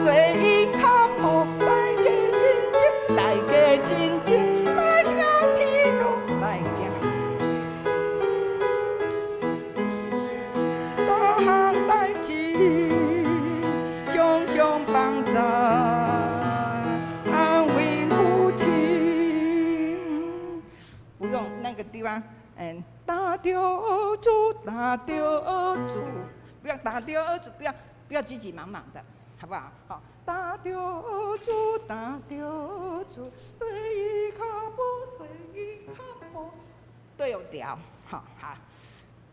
對伊跤步，大家親情，大家親情，來行天路，來行。大項代誌，雙雙幫助，安慰父親。不用那個地方，打著主，打著主，不要打著主，不要不要急急忙忙的，好不好？好，打著主，打著主，對伊跤步，對伊跤步，對有調，好好，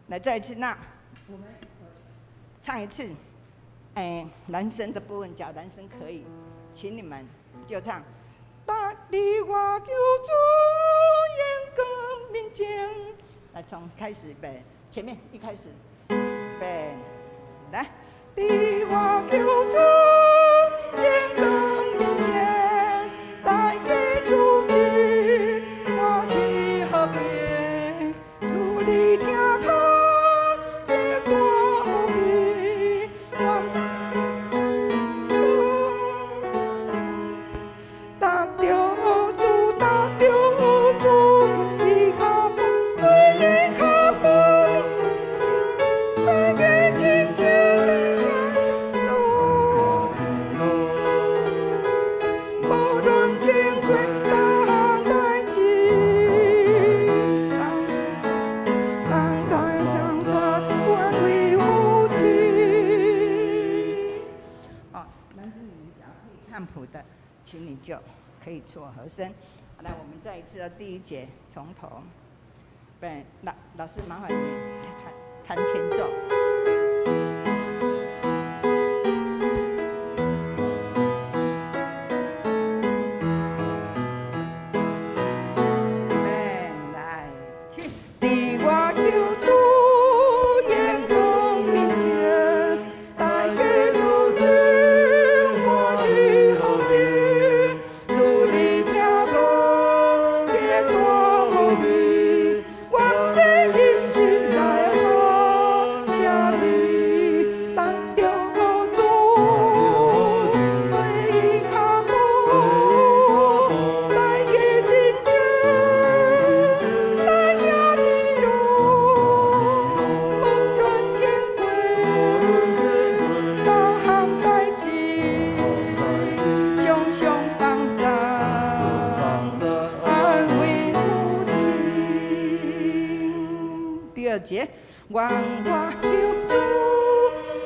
來再一次，那我們唱一次，男生的部分，假如男生可以，請你們就唱。大地我求主眼光面前，來從開始唄，前面一開始，備，來，地我求主眼光面前，大家主旨歡喜和平，主你聽他的歌無比，我打著主，打著主，伊跤步，對伊跤步，大家親情來行路，無論經過大項代誌，當當當當安慰父親。哦，男生你們只要可以看譜的，請你就可以做和聲。好，來，我們再一次的第一節從頭。對，老師麻煩你彈彈前奏。預備，來，起。佇我求主眼光面前，大家主旨歡喜和平，主你聽講的歌無比，願意忍心來感謝你，當著主對伊跤步，大家親情來行天路，無論經過大項代誌，雙雙幫助，安慰父親。第二節，願我求主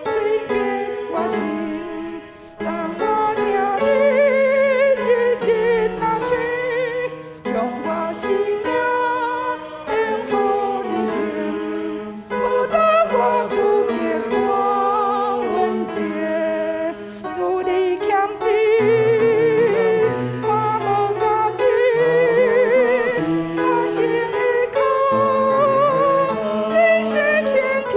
吹變我心，讓我聽你日日若唱，將我生命獻予你聽，無當我主給我穩健，主你謙卑，我無家己，我心依靠，你是前提，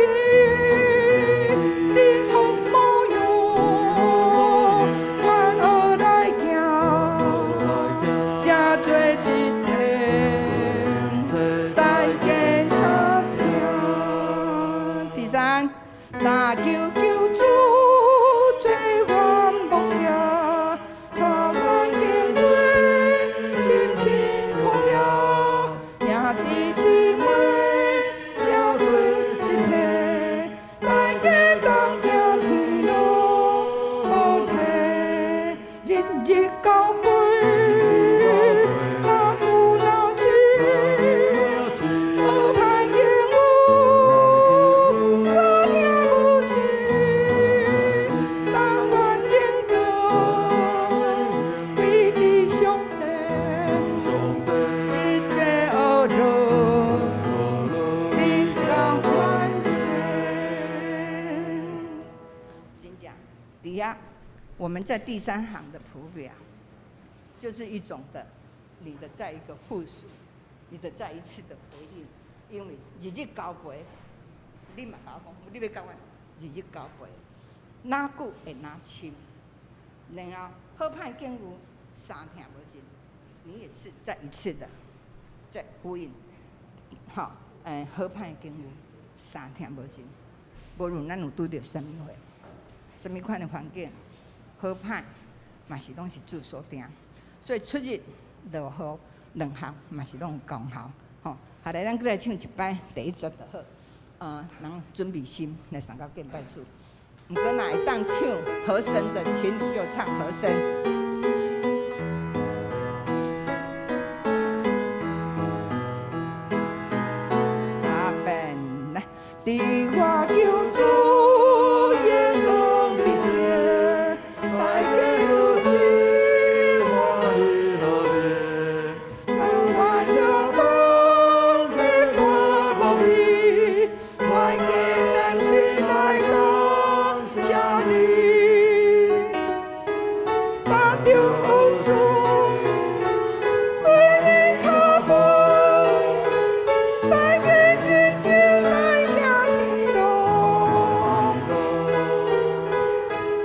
你好模樣，阮學來行，這做一體，大家相聽。第三，若求求主做阮牧者，帶阮經過深澀曠野，兄弟姊妹這做一體，大家同行天路無退，日日交陪，若久若深，好歹經有三聽無盡，但願永久歸於上帝，一切惡樂，直到萬世。請講，底下我們在第三行的譜表，就是一種的，你的再一個復述，你的再一次的回應，因為日日交陪，你嘛共我講，你欲共阮日日交陪，若久會若深，然後好歹境遇三聽無盡，你也是再一次的在呼應，好，好歹境遇三聽無盡，無論咱有拄著啥物貨，啥物款的環境，好歹嘛是攏是主所定，所以出入落雨兩項嘛是攏有功效，吼。後來咱閣來唱一擺第一節就好，人準備心來送到敬拜主。毋過若會當唱和聲的，請你就唱和聲。阿們，來，佇我求主榮光面前，大家主旨我當我仰望的大無比，願意咱起來感謝你，搭著主對你跤步，大家真正來行天路，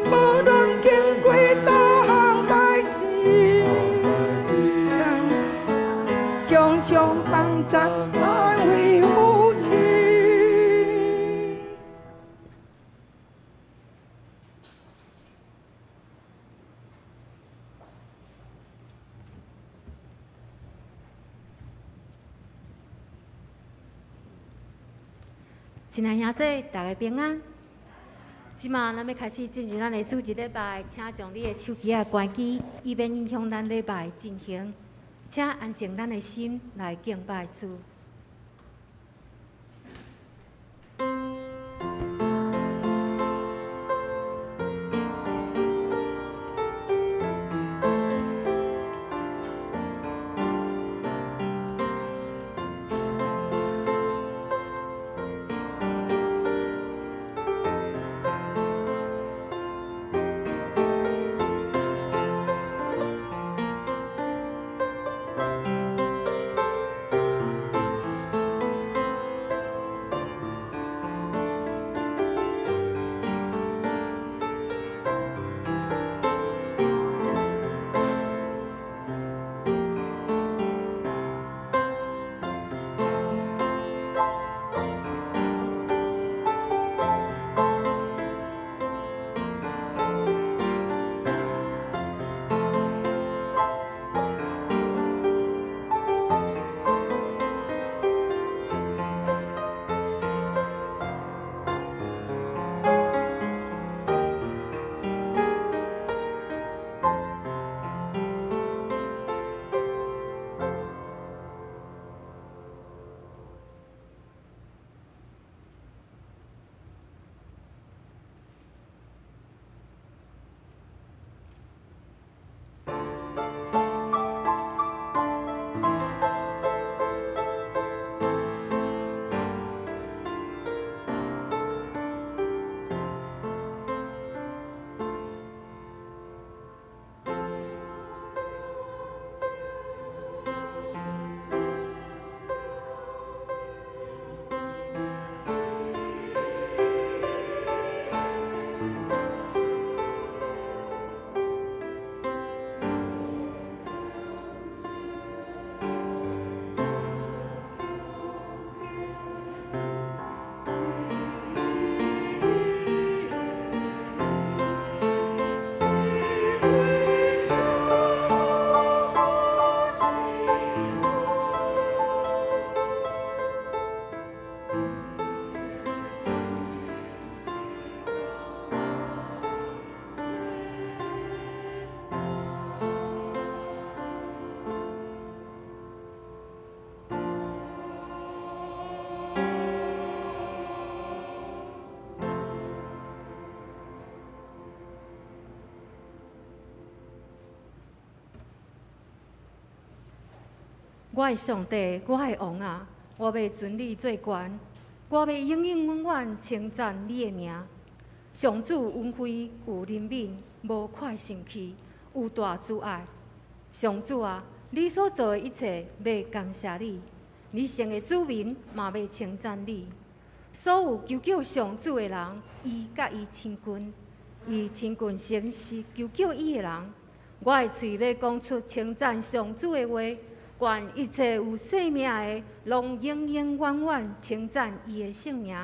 無論經過逐項代誌，常常幫助安慰扶持。親愛兄弟，大家平安。這馬咱欲開始進行咱的主日禮拜，請將你的手機仔關機，以免影響咱禮拜進行。請安靜咱的心來敬拜主。我的上帝，我的王啊，我欲尊你做懸，我欲永永遠遠稱讚你的名。上主恩惠有憐憫，無快生氣，有大慈愛。上主啊，你所做的一切，欲感謝你；你聖的子民嘛欲稱讚你。所有求叫上主的人，伊佮伊親近，伊親近誠實求叫伊的人。我的喙欲講出稱讚上主的話。願一切有生命的，攏永永遠遠稱讚伊的聖名。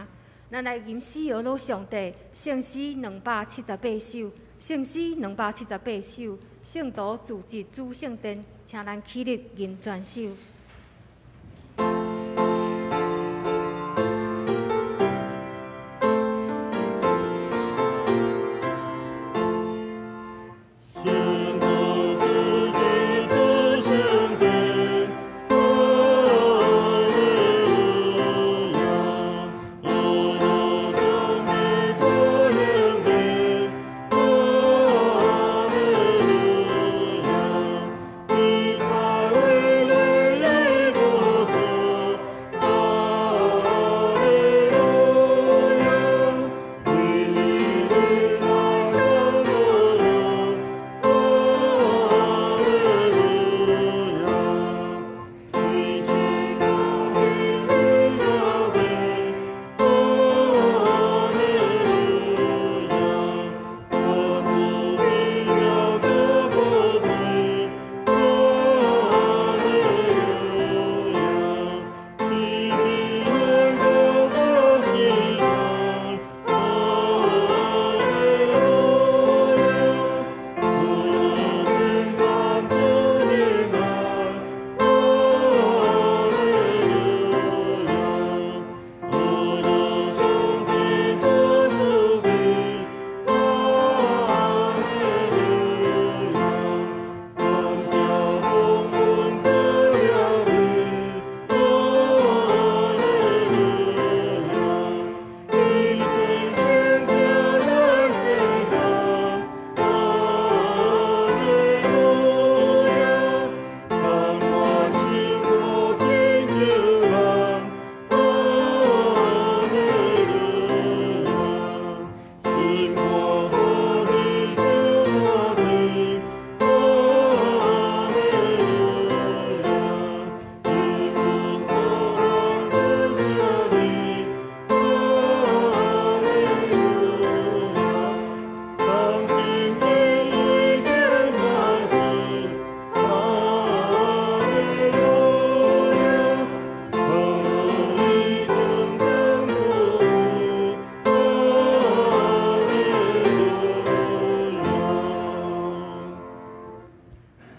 咱來吟詩搖老上帝，聖詩278首，聖詩278首，聖徒自治主聖殿，請咱起立吟全首。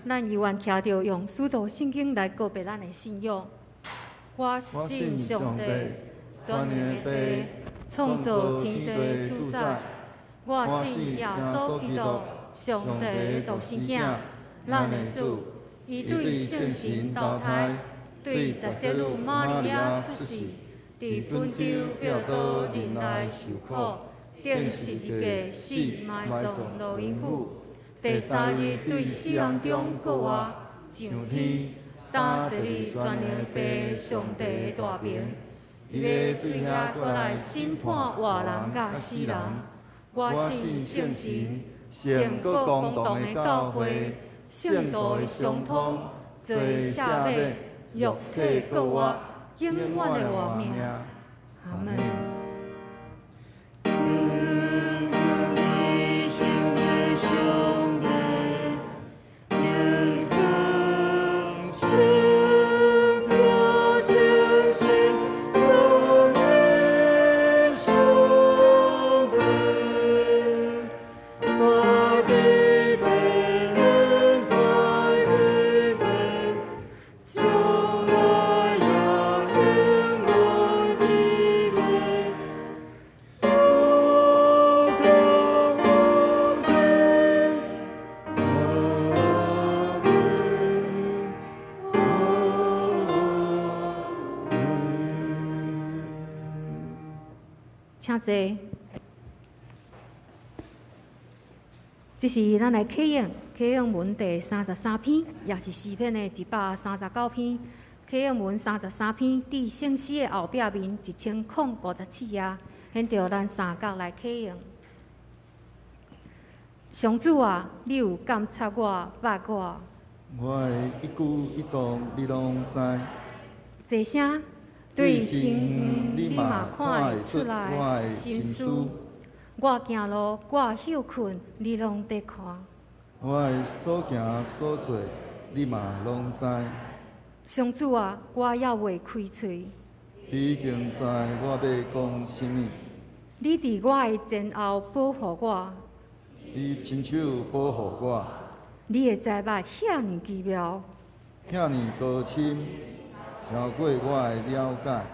咱猶原徛著用使徒信經來告白咱的信仰。我信上帝，全能的父，創造天地的主宰。我信耶穌基督，上帝的獨生囝，咱的主。伊對聖神投胎，對十聖女瑪利亞出世，佇本丟彼拉多忍耐受苦，釘十字架死埋葬落陰府。第三日對死人中復活，上天，擔坐佇全能的父上帝的大爿，伊欲對遐閣來審判活人佮死人。我信聖神，聖各公同的教會，聖徒的相通，罪赦免，肉體復活，永遠的活命。阿門。請坐。這是咱來啟應，啟應文第33篇，也是詩篇的139篇。啟應文三十三篇，佇聖詩的後壁面1057頁，現著咱三角來啟應。上主啊，你有監察我，捌我。我的一舉一動，你攏知。坐聲，對真遠，你嘛看會出來我的心思。我行路，我歇睏，你攏佇看。我的所行所做，你嘛攏知。上主啊，我猶未開喙。你已經知我欲講啥物。你佇我的前後保護我。你親手保護我。你的災物遐爾奇妙，遐爾高深，超過我的了解。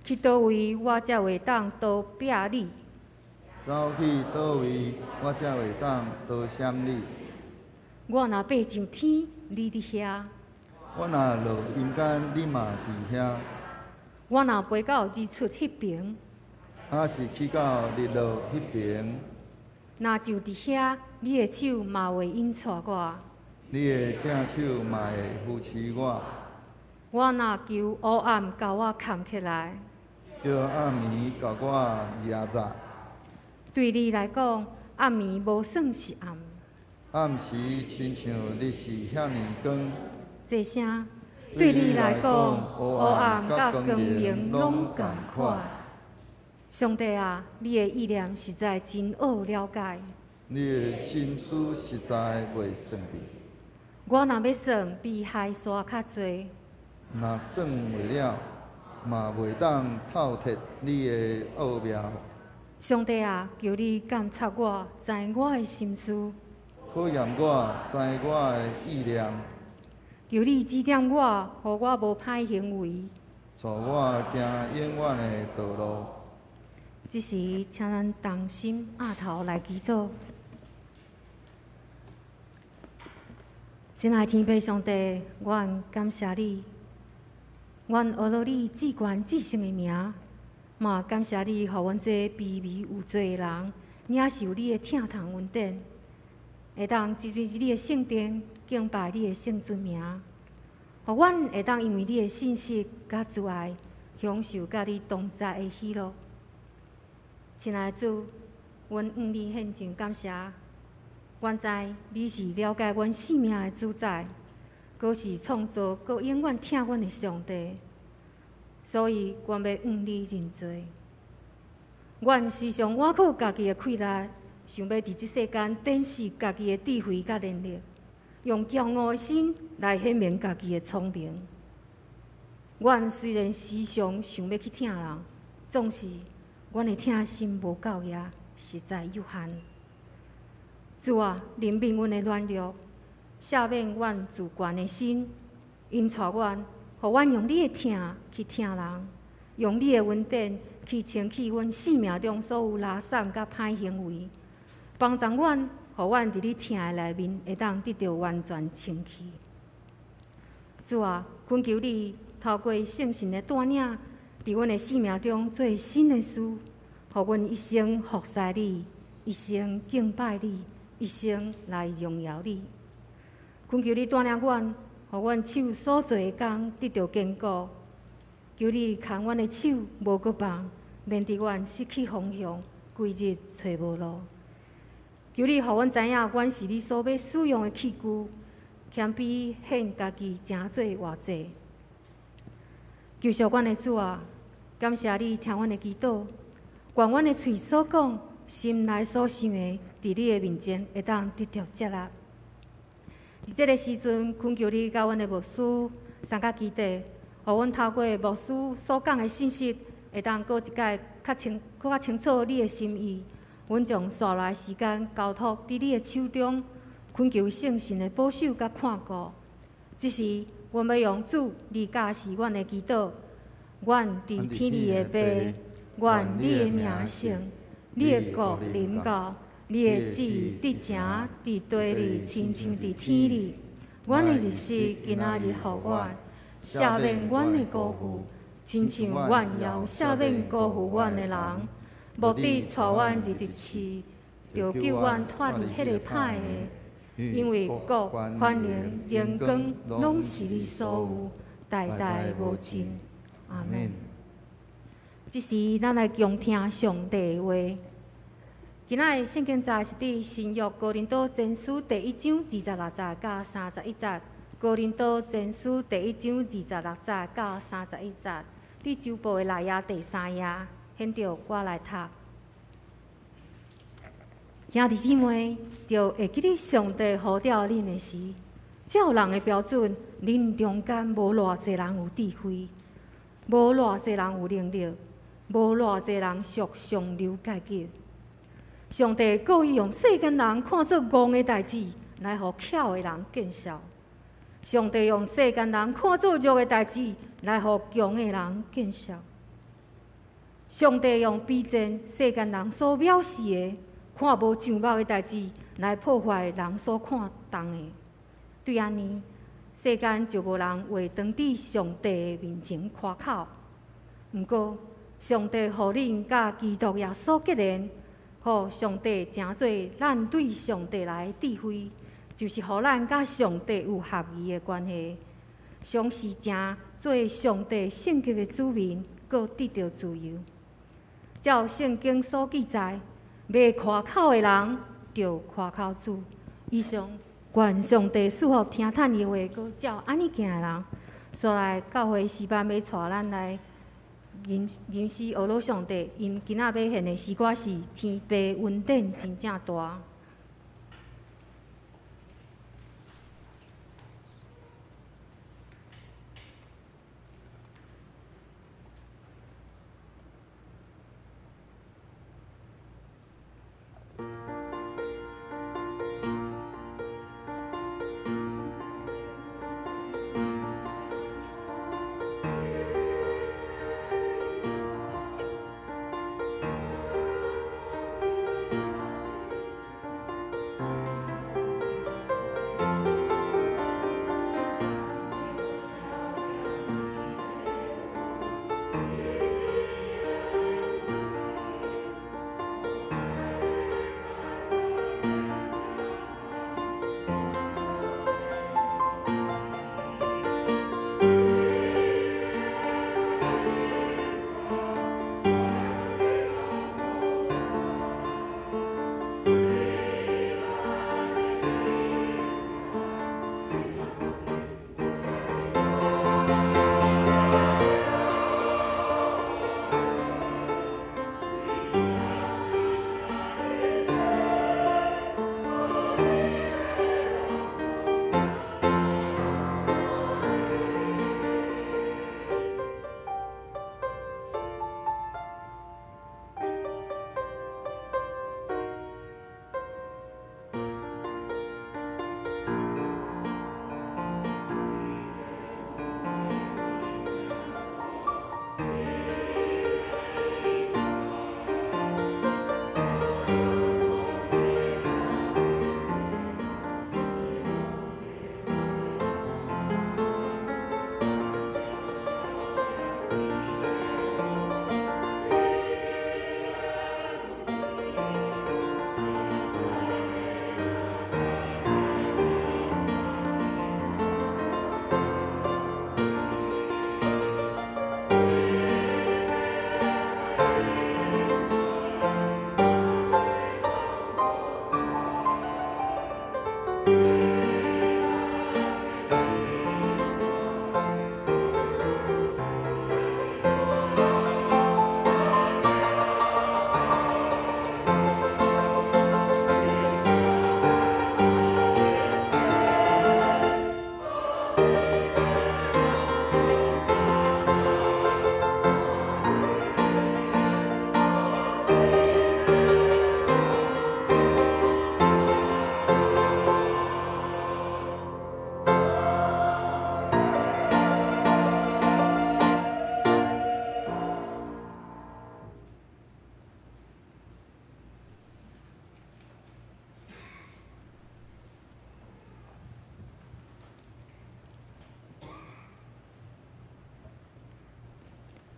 去佗位我才會當逃避你？走去佗位，我才會當逃閃你？我若爬上天，你佇遐；我若落陰間，你嘛佇遐。我若飛到日出彼爿，抑是去到日落彼爿，若就佇遐，你的手嘛會引帶我。你的正手嘛會扶持我。我若求烏暗共我崁起來，叫暗暝共我遮遮。對你來講，暗暝無算是暗。暗時親像日時遐爾光。齊聲，對你來講，烏暗佮光明攏仝款。上帝啊，你的意念實在真奧了解。你的心思實在袂算得。我若欲算，比海沙較濟。若算袂了，嘛袂當透徹你的奧妙。上帝啊，求你鑒察我，知我的心思。考驗我，知我的意念。求你指點我，予我無歹行為。帶我行永遠的道路。這時，請咱同心徼頭來祈禱。親愛天父上帝，阮感謝你，阮阿羅你至懸至聖的名，嘛感謝你，予阮這卑微有罪的人，領受你的疼痛恩典，會當進入你的聖殿敬拜你的聖尊名，予阮會當因為你的信實佮慈愛，享受佮你同在的喜樂。親愛的主，阮向你獻上感謝。阮知你是了解阮性命的主宰，閣是創造、閣永遠疼阮的上帝，所以阮欲向你認罪。阮時常倚靠家己的氣力，想欲佇這世間展示家己的智慧佮能力，用驕傲的心來顯明家己的聰明。阮雖然時常想欲去疼人，總是阮的疼心無夠額，實在有限。主啊，憐憫阮的軟弱，赦免阮自懸的心，引帶阮，予阮用你的疼去疼人，用你的恩典去清去阮生命中所有垃圾佮歹行為，幫助阮，予阮佇你疼的內面會當得著完全清氣。主啊，懇求你透過聖神的帶領，佇阮的生命中做新的事，予阮一生服侍你，一生敬拜你，一生來榮耀你。懇求你帶領阮，予阮手所做的工得著堅固。求你牽阮的手，無閣放，免得阮失去方向，規日揣無路。求你予阮知影，阮是你所欲使用的器具，謙卑獻家己，成做活祭。求贖阮的主啊，感謝你聽阮的祈禱，願阮的喙所講、心內所想的，佇你的面前會當得著接納。佇這个時陣，懇求你佮阮的牧師三甲基地，予阮透過牧師所講的信息，會當閣一擺較清、閣較清楚你的心意。阮將紲來時間交託佇你的手中，懇求聖神的保守佮看顧。這時，阮欲用主你教示阮的祈禱。阮佇天裡的父，願你的名聖，你的國臨到，你的旨意得成佇地裡，親像佇天裡。阮的日食今仔日予阮，赦免阮的辜負，親像阮也有赦免辜負阮的人。莫得帶阮入佇試，著救阮脫離彼个歹的。因為國、權能、榮光，攏是你所有，代代無盡。阿們。這時，咱來恭聽上帝的話。今仔的聖經節是佇新約哥林多前書第一章26節到31節。哥林多前書第一章26節到31節，佇周報的內頁第三頁，現著我來讀。兄弟姊妹，著會記得上帝呼召恁的時，照人的標準，恁中間無偌濟人有智慧，無偌濟人有能力，無偌濟人屬上流階級。上帝故意用世間人看做戇的代誌，來予巧的人見笑；上帝用世間人看做弱的代誌，來予強的人見笑。上帝用卑賤世間人所藐視的、看無上目的代誌，來破壞人所看重的。對按呢，世間就無人會當佇上帝的面前誇口。毋過，上帝予恁佮基督耶穌結連，予上帝成做咱對上帝來的智慧，就是予咱佮上帝有合宜的關係，賞賜成做上帝聖潔的子民，閣得著自由。照聖經所記載，欲誇口的人，著誇口主。以上，願上帝賜福聽趁伊話，閣照按呢行的人。煞來教會詩班欲帶咱來吟吟詩學魯上帝，𪜶今仔欲獻的詩歌是《天父恩典真正大》。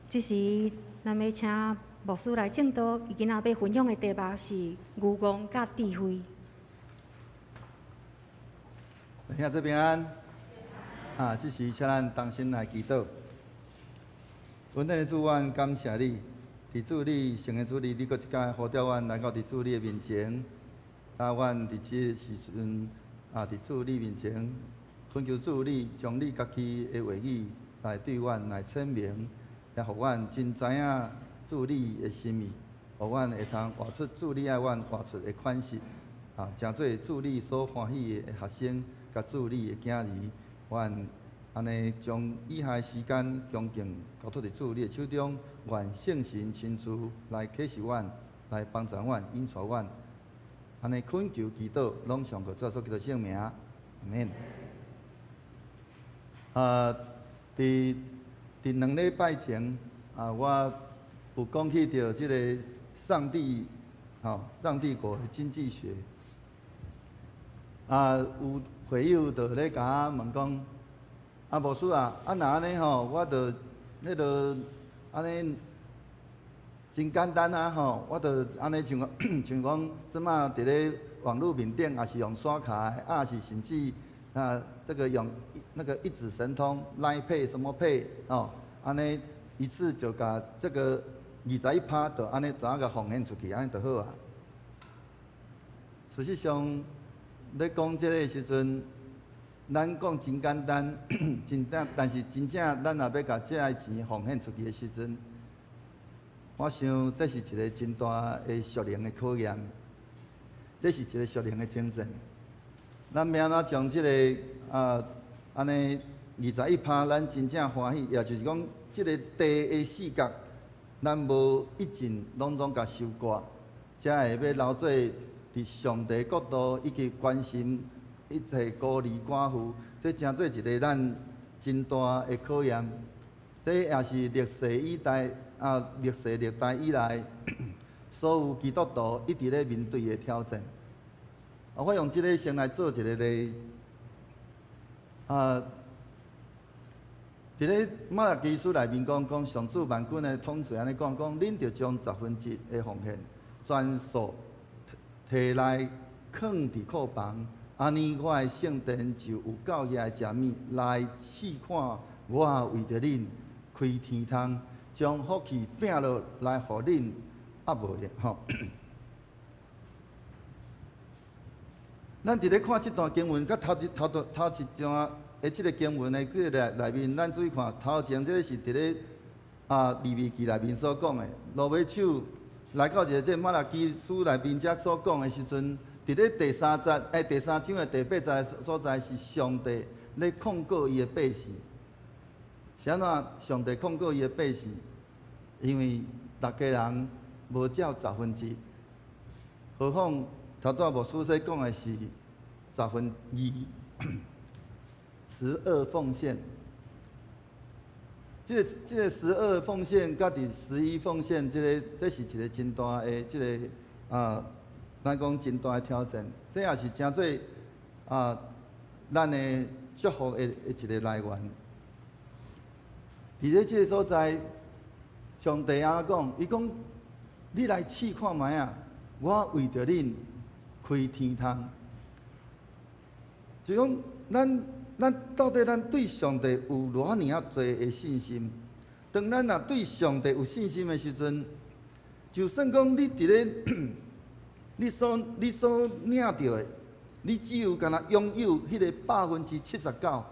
這時，咱欲請牧師來證道。伊今仔欲分享的題目是愚戇佮智慧。兄姊平安。啊，這時請咱同心來祈禱。恩典的主，阮感謝你，佇主你聖的主日，你閣一擺呼召阮來到佇主你的面前。啊，阮佇這時陣啊，佇主你面前，懇求主你將你家己的話語來對阮來顯明。也予阮真知影主你的心意，予阮會通活出主你愛阮活出的款式，啊，成做主你所歡喜的學生，佮主你的囝兒。阮按呢將以下的時間恭敬交託佇主你的手中，願聖神親自來啟示阮，來幫助阮，引導阮，按呢懇求祈禱，攏上靠主耶穌基督聖名，阿們。啊，佇2禮拜前啊，我有講起著這个上帝，吼，上帝國的經濟學。啊，有會友就咧共我問講，啊，牧師啊，啊若按呢吼，我就彼落按呢真簡單啊吼，我就按呢像像講，這馬佇咧網路面頂，也是用刷卡的，啊，是甚至啊，這个用那個一指神通，Line Pay 什麼 Pay 哦，按呢一次就共這个21趴就按呢怎共奉獻出去，按呢就好啊。事實上，咧講這个時陣，咱講真簡單，真正，但是真正咱若欲共這个錢奉獻出去的時陣，我想這是一个真大的屬靈的考驗，這是一个屬靈的挑戰。咱欲按怎將這个啊，按呢21趴，咱真正歡喜，也就是講，這个地的四角，咱無一盡攏總共收割，才會欲留做佇上帝國度以及關心一切孤兒寡婦，這成做一个咱真大的考驗。這也是歷世以來啊，歷世歷代以來，所有基督徒一直咧面對的挑戰。啊，我用這个先來做一个例。啊，佇咧瑪拉基書內面講，講上主萬軍的統帥按呢講，講恁著將十分之一的奉獻全數提來囥佇庫房，按呢我的聖殿就有夠額的食物來試看我為著恁開天窗，將福氣摒落來予恁，啊無的吼。咱佇咧看這段經文，佮頭一頭頭頭一段的這个經文的這个內內面，咱注意看，頭前這个是佇咧啊利未記內面所講的，落尾手來到一个這瑪拉基書內面遮所講的時陣，佇咧第三節，第三章的第八節的所在是上帝咧控告伊的百姓。是按怎上帝控告伊的百姓？因為逐家人無照十分之一，何況頭拄仔牧師所講的是十分二，十二奉獻。這个這个十二奉獻，佮佇十一奉獻，這个這是一个真大的這个啊，咱講真大的挑戰。這也是成做啊，咱的祝福的的一个來源。佇咧這个所在，上帝按怎講？伊講：你來試看覓啊！我為著恁開天窗。就講咱咱到底咱對上帝有偌爾仔濟的信心？當咱若對上帝有信心的時陣，就算講你佇咧你所你所領著的，你只有干焦擁有彼个79%，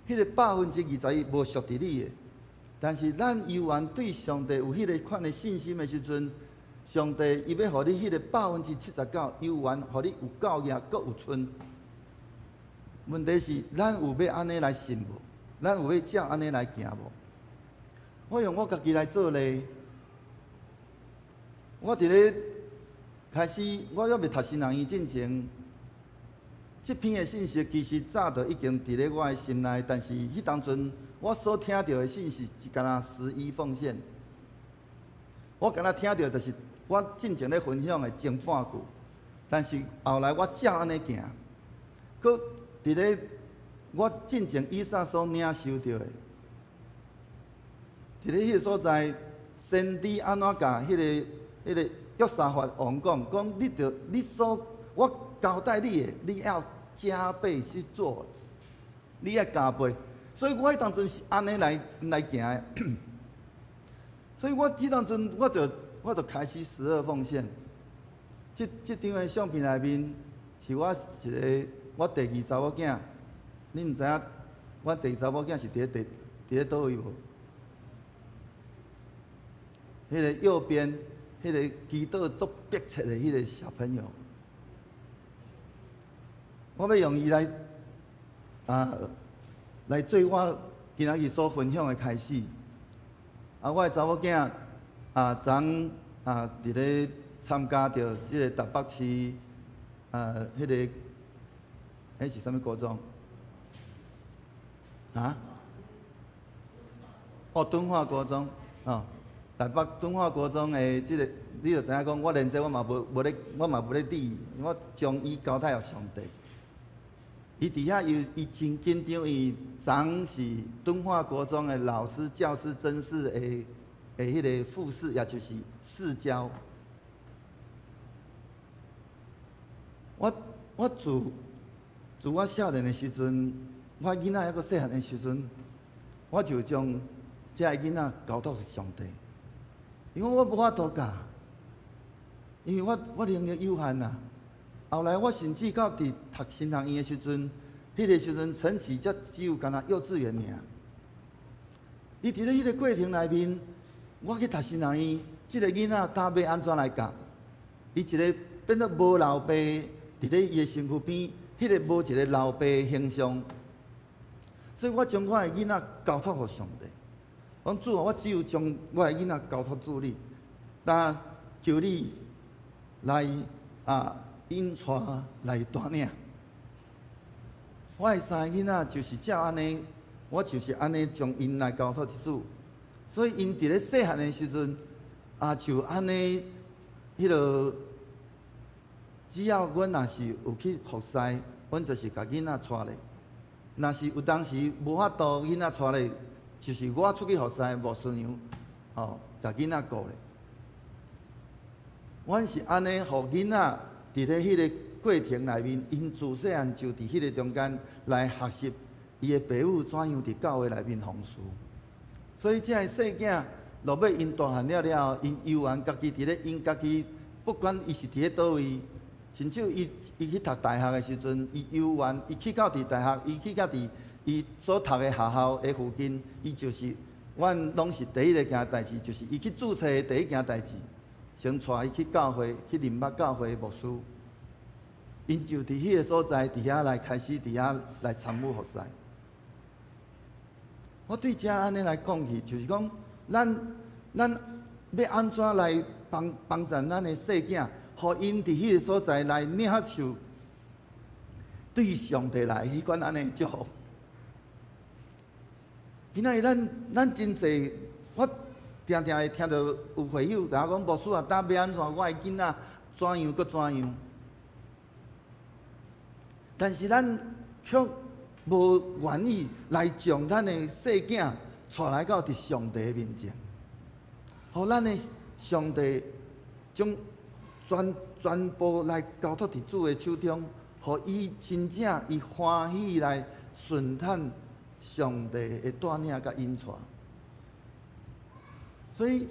彼个21%無屬佇你的。但是咱猶原對上帝有彼个款的信心的時陣，上帝伊欲予你彼个79%，猶原予你有夠額，閣有賰。問題是，咱有欲按呢來信無？咱有欲照按呢來行無？我用我家己來做例，我佇咧開始，我猶未讀神學院進前，這篇的信息其實早就已經佇咧我的心內，但是彼當陣我所聽著的信息是干焦十一奉獻，我干焦聽著就是我進前咧分享的前半句，但是後來我照按呢行，閣佇咧我進前以撒所領受著的，佇咧彼个所在，先知按怎共彼个約沙法王講，講你著你所我交代你的，你要加倍去做，你愛加倍。所以我彼當陣是按呢來來行的，所以我彼當陣我就開始十二奉獻。這這張的相片內面是我一个我第二查某囝，恁毋知影我第二查某囝是佇咧佗位無？彼个右邊，彼个祈禱足迫切的彼个小朋友，我欲用伊來啊來做我今仔日所分享的開始。啊，我的查某囝啊，昨昏啊佇咧參加著這个台北市啊，彼个彼是啥物國中？啊？哦，敦化國中，哦，台北敦化國中的這个，你就知影講，我連這我嘛無無咧，我嘛無咧理，我將伊交託予上帝。伊佇遐伊伊真緊張，伊昨是敦化國中的老師、教師甄試的的彼个複試，也就是試教。我我自自我少年的時陣，我囡仔猶閣細漢的時陣，我就將這个囡仔交託予上帝，因為我無法度教，因為我我能力有限啊。後來我甚至到佇讀神學院的時陣，彼个時陣陳啟才只有干焦幼稚園爾。伊佇咧彼个過程內面，我去讀神學院，這个囡仔到尾按怎來教？伊一个變做無老爸，佇咧伊的身軀邊，彼个無一个老爸的形象，所以我將我的囡仔交託予上帝。講主啊，我只有將我的囡仔交託主你，但求你來啊引帶來帶領。我的三个囡仔就是照按呢，我就是按呢將𪜶來交託佇主，所以𪜶佇咧細漢的時陣，啊就按呢，彼个只要阮若是有去服侍，阮就是共囡仔帶咧。若是有當時無法度囡仔帶咧，就是我出去服侍牧師娘，吼，共囡仔顧咧。阮是按呢，予囡仔佇咧彼个過程內面，𪜶自細漢就佇彼个中間來學習伊的爸母怎樣佇教會內面服侍。所以這个細囝落尾𪜶大漢了了後，𪜶猶原家己佇咧𪜶家己，不管伊是佇咧佗位，甚至伊伊去讀大學的時陣，伊猶原伊去到佇大學，伊去到佇伊所讀的學校的附近，伊就是阮攏是第一个件代誌，就是伊去註冊的第一件代誌，先帶伊去教會，去林北教會牧師，𪜶就佇彼个所在，佇遐來開始，佇遐來參與服侍。我對遮按呢來講去，就是講，咱咱欲按怎來幫幫助咱的細囝，予𪜶佇彼个所在來領受對上帝來彼款按呢祝福。今仔日咱咱真濟，我定定會聽著有會友共我講，牧師啊，當欲按怎，我的囡仔怎樣閣怎樣。但是咱卻無願意來將咱的細囝帶來到佇上帝的面前，予咱的上帝將全全部來交託佇主的手中，予伊真正伊歡喜來順趁上帝的帶領佮引帶。所以，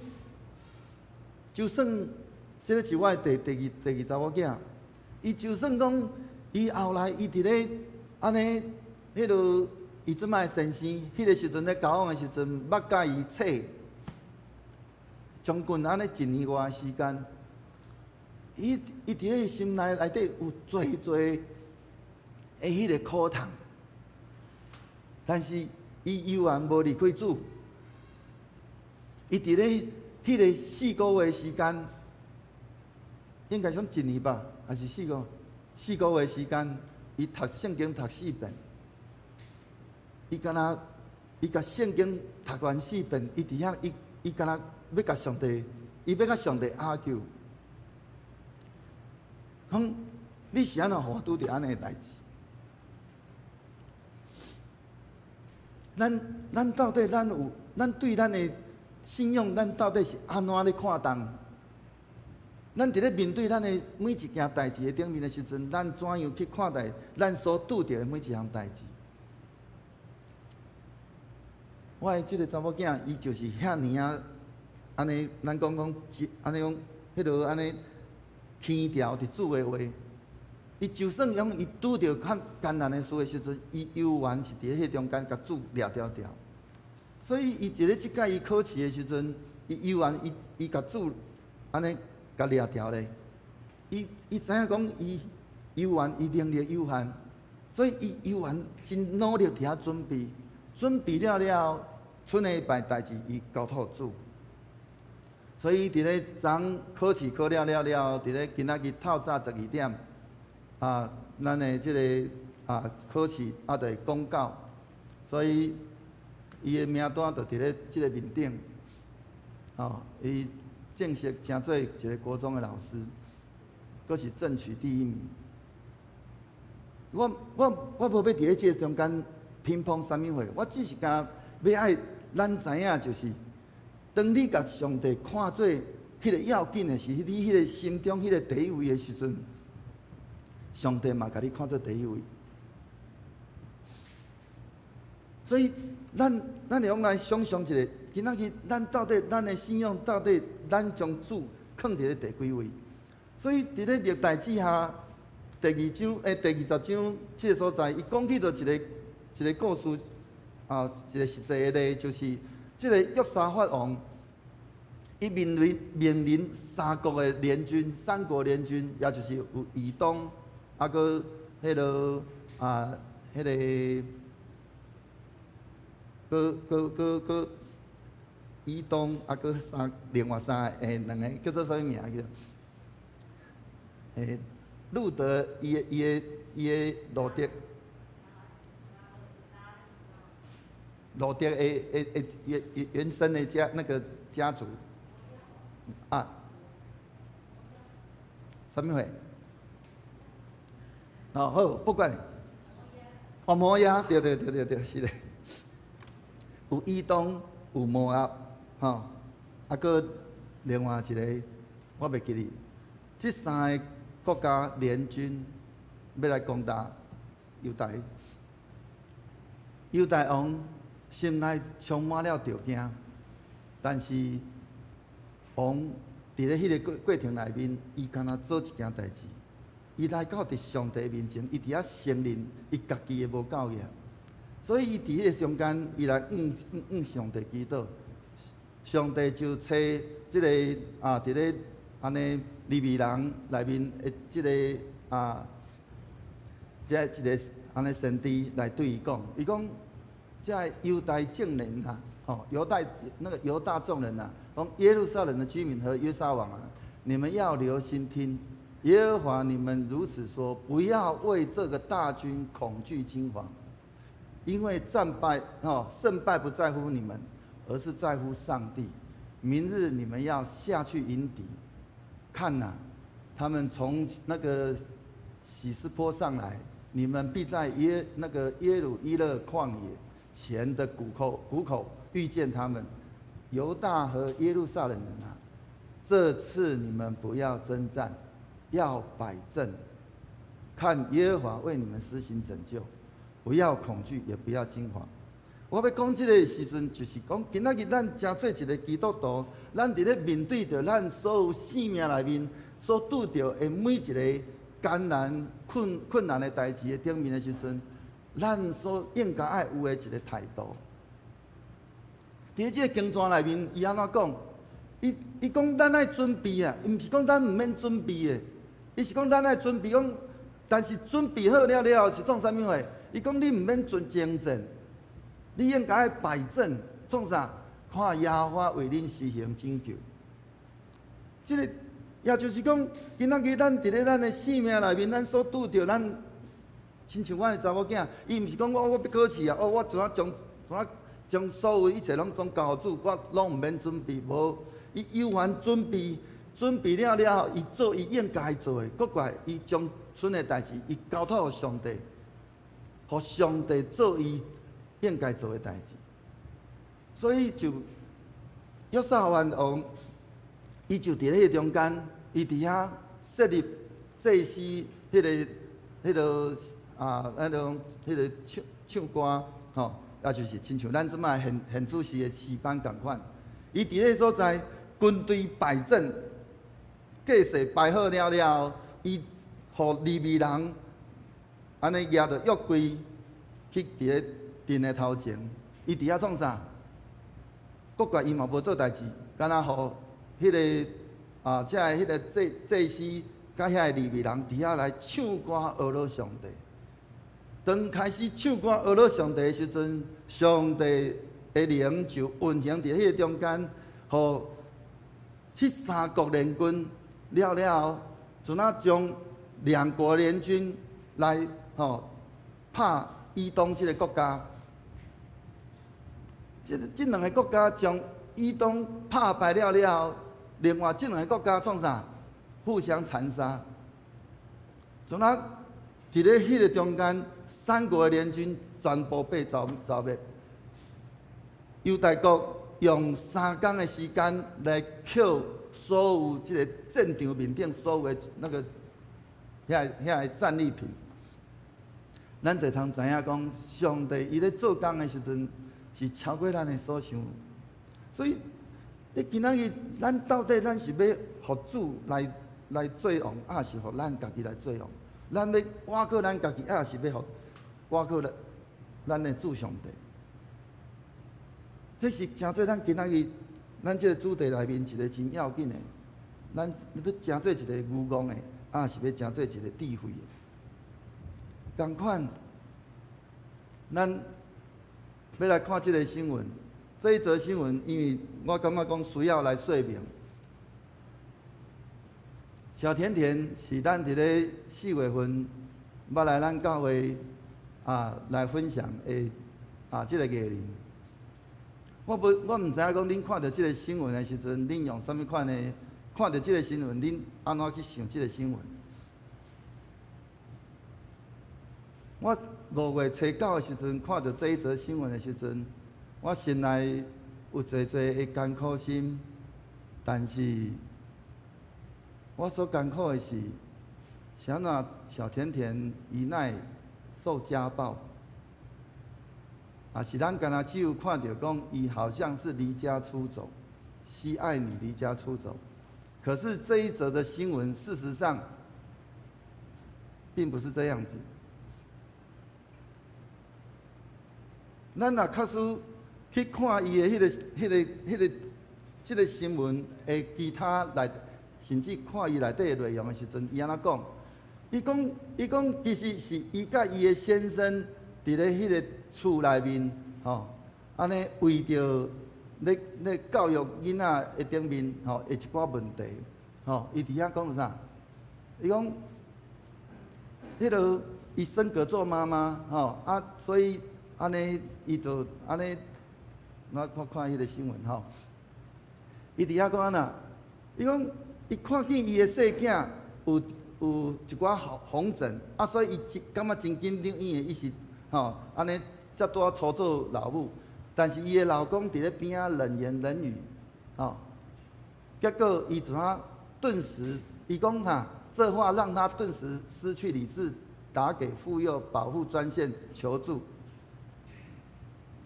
就算這个是我的第第二第二查某囝，伊就算講伊後來伊佇咧按呢，彼落伊這擺先生，彼个時陣咧交往的時陣，捌佮伊冊將近按呢一年外時間，伊伊佇咧心內內底有濟濟的彼个苦痛，但是伊猶原無離開主。伊佇咧彼个四個月時間，應該算一年吧，還是四個四個月時間，伊讀聖經讀四遍。伊敢若伊共聖經讀完四遍，伊佇遐伊伊敢若欲共上帝，伊欲共上帝拗撬，講你是按怎予我拄著按呢的代誌？咱咱到底咱有咱對咱的信仰，咱到底是按怎咧看重？咱佇咧面對咱的每一件代誌的頂面的時陣，咱怎樣去看待咱所拄著的每一項代誌？我的這个查某囝，伊就是遐爾仔按呢，咱講講，按呢講，彼落按呢輕佻佇主的話，伊就算講伊拄著較艱難的事的時陣，伊猶原是佇咧彼中間共主掠牢牢。所以伊佇咧這擺伊考試的時陣，伊猶原伊伊共主按呢共掠牢咧。伊伊知影講伊猶原伊能力有限，所以伊猶原真努力佇遐準備，準備了了後，賰的禮拜代誌伊交託主。所以佇咧昨考試考了了了，佇咧今仔日透早12點，啊，咱的這个考試啊，就會公告，所以伊的名單就佇咧這个面頂，哦，伊正式成做一个國中的老師，閣是正取第一名。我無欲佇咧這个中間乒乓啥物貨，我只是干焦欲愛咱知影，就是當你共上帝看做彼个要緊的是，你彼个心中彼个第一位的時陣，上帝嘛共你看做第一位。所以，咱會用來想像一下，今仔日咱到底咱的信仰到底咱將主囥佇咧第幾位？所以，佇咧歷代志下第二章第20章這个所在，伊講起著一个一个故事啊，一个實際的例，就是這个約沙法王，伊面臨三國的聯軍，三國聯軍，也就是有以東，啊，閣彼个啊，彼个，閣閣閣閣以東，啊，閣三另外三个兩个叫做啥物名叫？路得伊的路得，路得的原生的家那个家族啊，啥物貨？哦好，不管，哦摩押，對對對對對，是的。有以東，有摩押，吼，啊，閣另外一个，我袂記得，這三个國家聯軍欲來攻打猶大，猶大王心內充滿了著驚，但是王佇咧彼个過程內面，伊敢若做一件代誌，伊來到佇上帝面前，伊佇遐承認伊家己的無夠額，所以伊佇彼个中間，伊來向上帝祈禱，上帝就差這个啊，佇咧按呢利未人內面的這个啊，這一个按呢先知來對伊講，伊講這猶大眾人啊，吼，猶大那個猶大眾人啊，講耶路撒冷的居民和約沙王啊，你們要留心聽，耶和華你們如此說，不要為這個大軍恐懼驚惶，因為戰敗哦，勝敗不在乎你們，而是在乎上帝。明日你們要下去迎敵，看哪，他們從那個洗斯坡上來，你們必在那個耶魯伊勒曠野前的谷口遇見他們。猶大和耶路撒冷人啊，這次你們不要征戰，要擺陣，看耶和華為你們施行拯救，不要恐懼，也不要驚惶。我欲講這个時陣，就是講今仔日咱成做一个基督徒，咱佇咧面對著咱所有生命內面所拄著的每一个艱難、困難的代誌的頂面的時陣，咱所應該愛有的一个態度。佇這个經段內面，伊按怎講？伊講咱愛準備啊，毋是講咱毋免準備的，伊是講咱愛準備講，但是準備好了了後是創啥物貨？伊講你毋免準征戰，你應該愛擺陣，創啥？看耶和華為恁施行拯救。這个也就是講，今仔日咱佇咧咱的生命內面，咱所拄著咱，親像阮的查某囝，伊毋是講我欲考試啊，哦，我怎啊將所有一切攏總交予主，我攏毋免準備，無，伊猶原準備，準備了了後，伊做伊應該做的，閣過來伊將剩的代誌，伊交託予上帝，予上帝做伊應該做的代誌。所以就約沙法王，伊就佇咧彼個中間，伊佇遐設立祭司，彼个啊，彼種彼个唱歌吼，也就是親像咱這擺現主時的詩班仝款。伊佇咧所在，軍隊擺陣，計勢擺好了了後，伊予利未人按呢舉著約櫃去佇咧陣的頭前，伊佇遐創啥？閣過來伊嘛無做代誌，敢若予彼个啊，這个彼个祭司佮遐个利未人佇遐來唱歌呵咾上帝。當開始唱歌呵咾上帝的時陣，上帝的靈就運行佇彼个中間，予彼三國聯軍了了後，怎啊將兩國聯軍來吼拍以東這个國家？這兩个國家將以東拍敗了了後，另外這兩个國家創啥？互相殘殺。怎啊？佇咧彼个中間，三國的聯軍全部被剿滅。猶大國用3工的時間來扣所有這个戰場面頂所有的那个遐个戰利品。咱就通知影講，上帝伊咧做工的時陣是超過咱的所想。所以，你今仔日咱到底咱是欲予主來做王，抑是予咱家己來做王？咱欲倚靠咱家己，抑是欲予倚靠咱的主上帝？這是成做咱今仔日咱這个主題內面一个真要緊的。咱欲成做一个愚戇的，抑是欲成做一个智慧的？仝款，咱欲來看這个新聞。這一則新聞，因為我感覺講需要來說明。小甜甜是咱佇咧4月份捌來咱教會啊來分享的啊這个藝人。我毋知影講恁看著這个新聞的時陣，恁用啥物款的看著這个新聞，恁按怎去想這个新聞？我5月初9的時陣看著這一則新聞的時陣，我心內有濟濟的艱苦心，但是我所艱苦的是，是按怎小甜甜伊哪會受家暴？啊，是咱敢若只有看著講，伊好像是離家出走，西愛女離家出走。可是這一則的新聞，事實上並不是這樣子。咱若確實去看伊的彼个、彼个、彼个、這个新聞的其他內，甚至看伊內底的內容的時陣，伊按怎講？伊講，其實是伊佮伊的先生佇咧彼个厝內面，吼，按呢為著咧教育囡仔的頂面，吼，的一寡問題，吼，伊佇遐講啥？伊講，彼个伊升格做媽媽，吼，啊，所以按呢，伊就按呢，我看看彼个新聞吼，伊佇遐講按怎？伊講，伊看見伊的細囝有一寡紅疹，啊，所以伊真感覺真緊張，因為伊是吼按呢才拄仔初做老母，但是伊的老公佇咧邊仔冷言冷語，吼，結果伊怎啊頓時，伊講啥？這話讓他頓時失去理智，打給婦幼保護專線求助。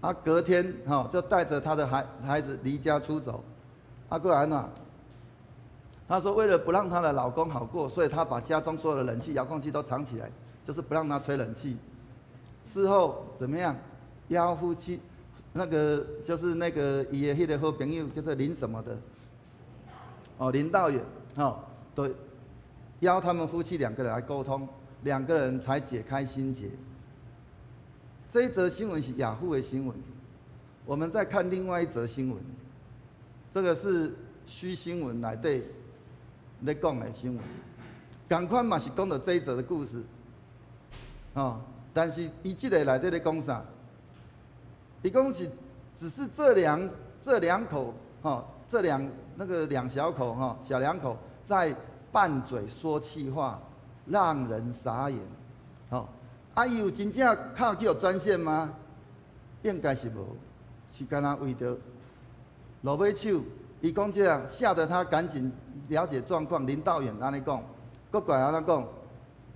啊，隔天吼就帶著他的孩子離家出走，啊，閣按怎？她說為了不讓她的老公好過，所以她把家中所有的冷氣、遙控器都藏起來，就是不讓他吹冷氣。事後怎麼樣？邀夫妻那個就是那個伊的彼个好朋友叫做林什麼的，哦，林道遠，哦，對，邀他們夫妻兩個人來溝通，兩個人才解開心結。這一則新聞是雅虎的新聞，我們再看另外一則新聞，這個是虛新聞內底咧講的新聞，仝款嘛是講著這一則的故事，哦，但是伊這个內底咧講啥？伊講是只是這兩口，吼，這兩那個兩小口，吼，小兩口在拌嘴說氣話，讓人傻眼，吼。啊！伊有真正敲去予專線嗎？應該是無，是干焦為著落尾手。伊講這樣，嚇得他趕緊了解狀況。林道遠按呢講，閣過來按怎講？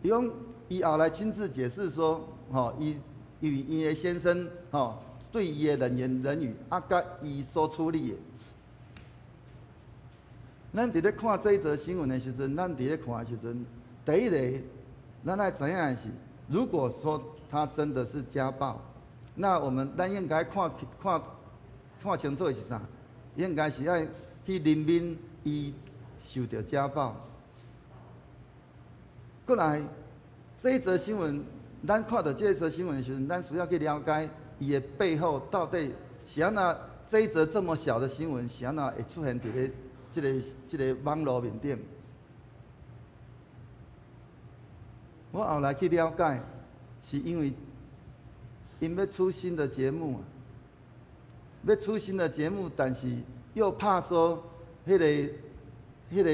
伊講伊後來親自解釋說，吼，伊因為伊的先生，吼，對伊的冷言冷語，啊，佮伊所處理的。咱佇咧看這一則新聞的時陣，咱佇咧看的時陣，第一个，咱愛知影的是，如果說他真的是家暴，那我們咱應該看看看清楚的是啥？應該是愛去憐憫伊受著家暴。過來，這一則新聞，咱看著這一則新聞的時陣，咱需要去了解伊的背後到底是按怎。這一則這麼小的新聞是按怎會出現佇咧這個網路面頂。我後來去了解，是因為𪜶欲出新的節目，欲出新的節目，但是又怕說彼個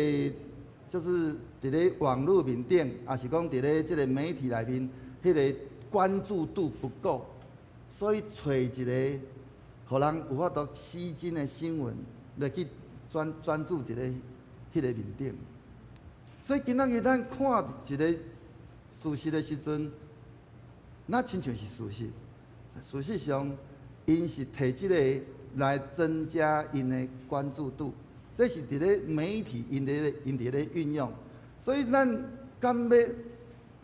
就是佇咧網路面頂，抑是講佇咧這個媒體內面，彼個關注度不夠，所以揣一個，予人有法度吸睛的新聞來去專注佇咧彼個面頂。所以今仔日咱看一個事實的時陣，那親像是事實。事實上，𪜶是提這個來增加𪜶的關注度，這是佇咧媒體𪜶佇咧運用。所以咱敢欲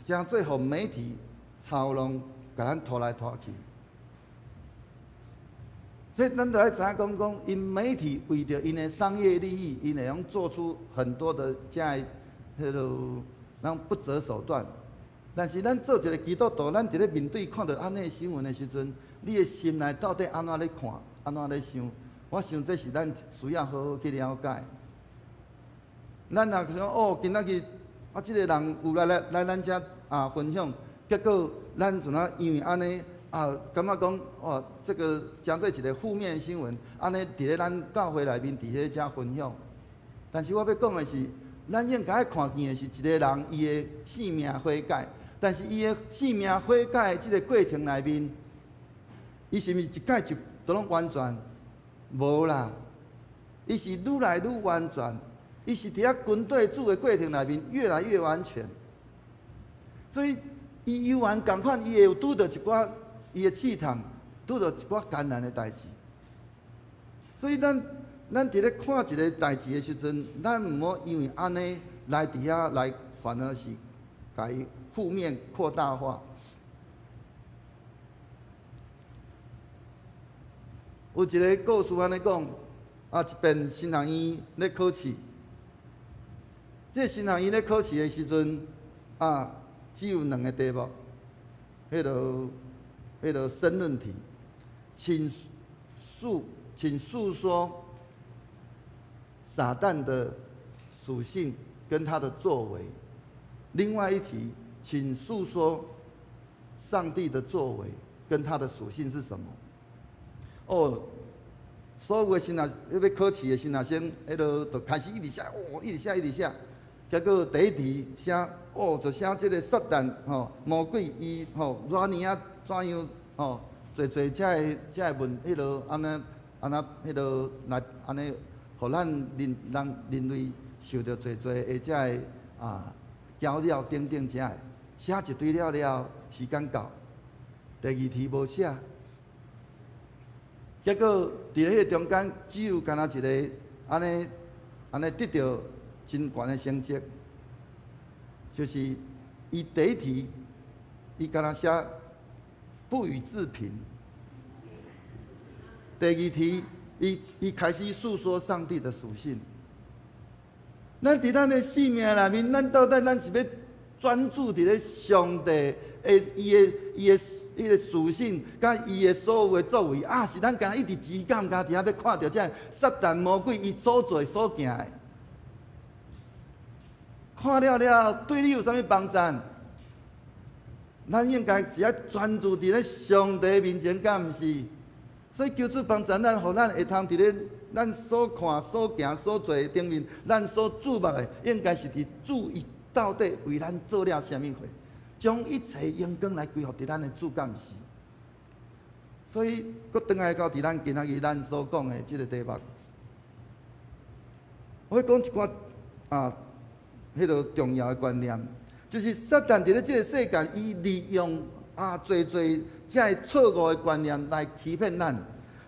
誠濟予媒體操弄，共咱拖來拖去。所以咱就愛知影講講，𪜶媒體為著𪜶的商業利益，𪜶會用做出很多的遮的彼落，咱不擇手段。但是咱做一個基督徒，咱佇咧面對看著按呢新聞的時陣，你的心內到底按怎咧看，按怎咧想？我想這是咱需要好好去了解。咱若想哦，今仔日啊，這個人有來咱遮啊分享，結果咱怎啊因為按呢啊，感覺講哦，這個將這一個負面新聞，按呢佇咧咱教會內面佇咧遮分享。但是我欲講的是，咱應該看見的是一個人伊的生命悔改。但是伊的生命悔改的這個過程內面，伊是毋是一擺就都攏完全？無啦，伊是愈來愈完全，伊是佇遐跟綴主的過程內面越來越完全。所以伊猶原仝款，伊會有拄著一寡伊的試探，拄著一寡艱難的代誌。所以咱佇咧看一個代誌的時陣，咱毋好因為按呢來佇遐來，反而是共伊負面擴大化。有一個故事按呢講，啊，一遍神學院咧考試，這個神學院咧考試的時陣，啊，只有兩個題目，彼落申論題，請訴說撒旦的屬性跟他的作為。另外一題，請訴說上帝的作為跟他的屬性是什麼？哦，所有的新學欲考試的新學生，彼落就開始一直寫，哦，一直寫，一直寫。結果第一題寫，哦，就寫這個撒旦吼，魔鬼伊吼偌爾仔怎樣吼，濟濟遮个問，彼落按呢按呢彼落來按呢，予咱人類受著濟濟的遮个啊攪擾等等遮个，寫一堆了了，時間到，第二題無寫。結果佇彼個中間，只有干焦一个按呢按呢得著真懸的成績，就是伊第一題，伊干焦寫不予置評。第二題，伊開始訴說上帝的屬性。咱佇咱的生命內面，咱到底咱是欲專注佇咧上帝的伊的屬性，佮伊的所有的作為，抑是咱敢一直只感覺佇遐欲看著這撒旦魔鬼伊所做所行的，看了了對你有啥物幫助？咱應該是愛專注佇咧上帝面前，敢毋是？所以求主幫助咱，予咱會通佇咧咱所看、所行、所做的頂面，咱所注目的，應該是佇主伊到底為咱做了啥物貨，將一切榮光來歸予佇咱的主，敢毋是？所以，閣轉來到佇咱今仔日咱所講的這個題目，我欲講一寡啊，彼个重要的觀念，就是撒旦佇咧這個世界，伊利用啊，濟濟這个錯誤的觀念來欺騙咱，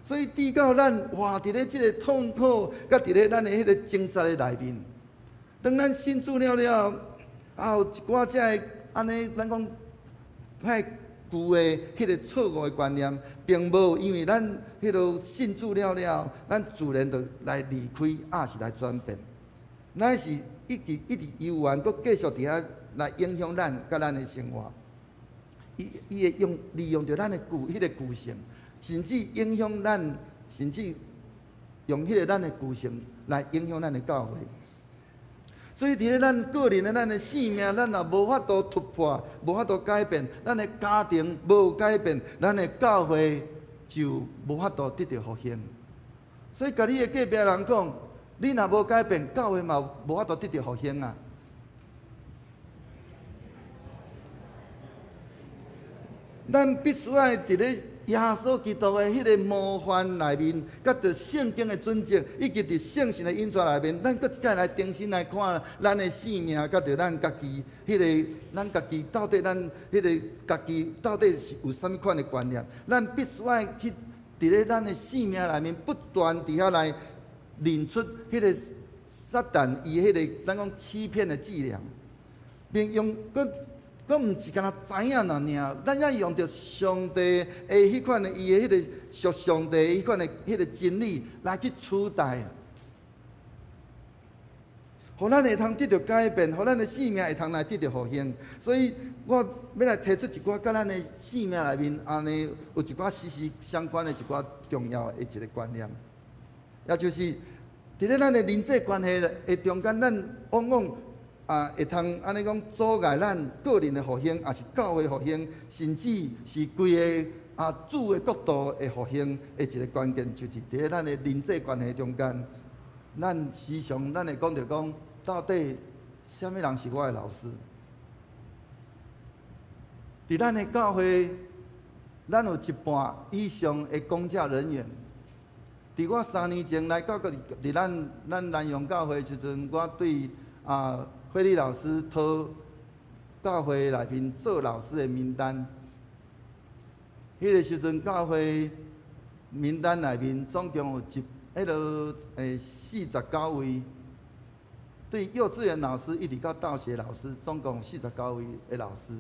所以直到咱活佇咧這个痛苦，佮佇咧咱的彼个掙扎的內面，當咱信主了了，啊，有一寡這个按呢，咱講遐舊的彼个錯誤的觀念，並無因為咱彼个信主了了，咱自然就來離開，抑是來轉變，咱是一直一直猶原，閣繼續佇遐來影響咱佮咱的生活。伊會用利用著咱的舊彼个舊性，甚至影響咱，甚至用彼个咱的舊性來影響咱的教會。所以佇咧咱個人的咱的生命，咱若無法度突破，無法度改變，咱的家庭無改變，咱的教會就無法度得著復興。所以，共你的隔壁人講，你若無改變，教會嘛無法度得著復興啊！咱必須愛佇咧耶穌基督的彼個模範內面，佮著聖經的準則，以及佇聖神的引導內面，咱閣一擺來重新來看咱的生命，佮著咱家己彼個，咱家己到底咱彼個家己到底是有啥物款的觀念？咱必須愛去佇咧咱的生命內面不斷佇遐來認出彼個撒旦伊彼個咱講欺騙的伎倆，並用閣。閣毋是干焦知影爾，咱愛用著上帝的彼款的伊的彼個屬上帝彼款的彼個真理來去取代，予咱會通得著改變，予咱的生命會通來得著復興。所以我欲來提出一寡佮咱的生命內面按呢有一寡息息相關的一寡重要的一個觀念，也就是佇咧咱的人際關係的中間，咱往往啊，會通按呢講阻礙咱個人的復興，抑是教會復興，甚至是規個啊主的國度的復興的一個關鍵，就是佇咧咱的人際關係中間，咱時常咱會講著講，到底啥物人是我的老師？佇咱的教會，咱有一半以上的公教人員。佇我3年前來到佇咱南陽教會的時陣，我對啊。惠利老師討教會內面做老師的名單，彼個時陣教會名單內面總共有一彼落49位，對幼稚園老師一直到大學老師，總共49位的老師，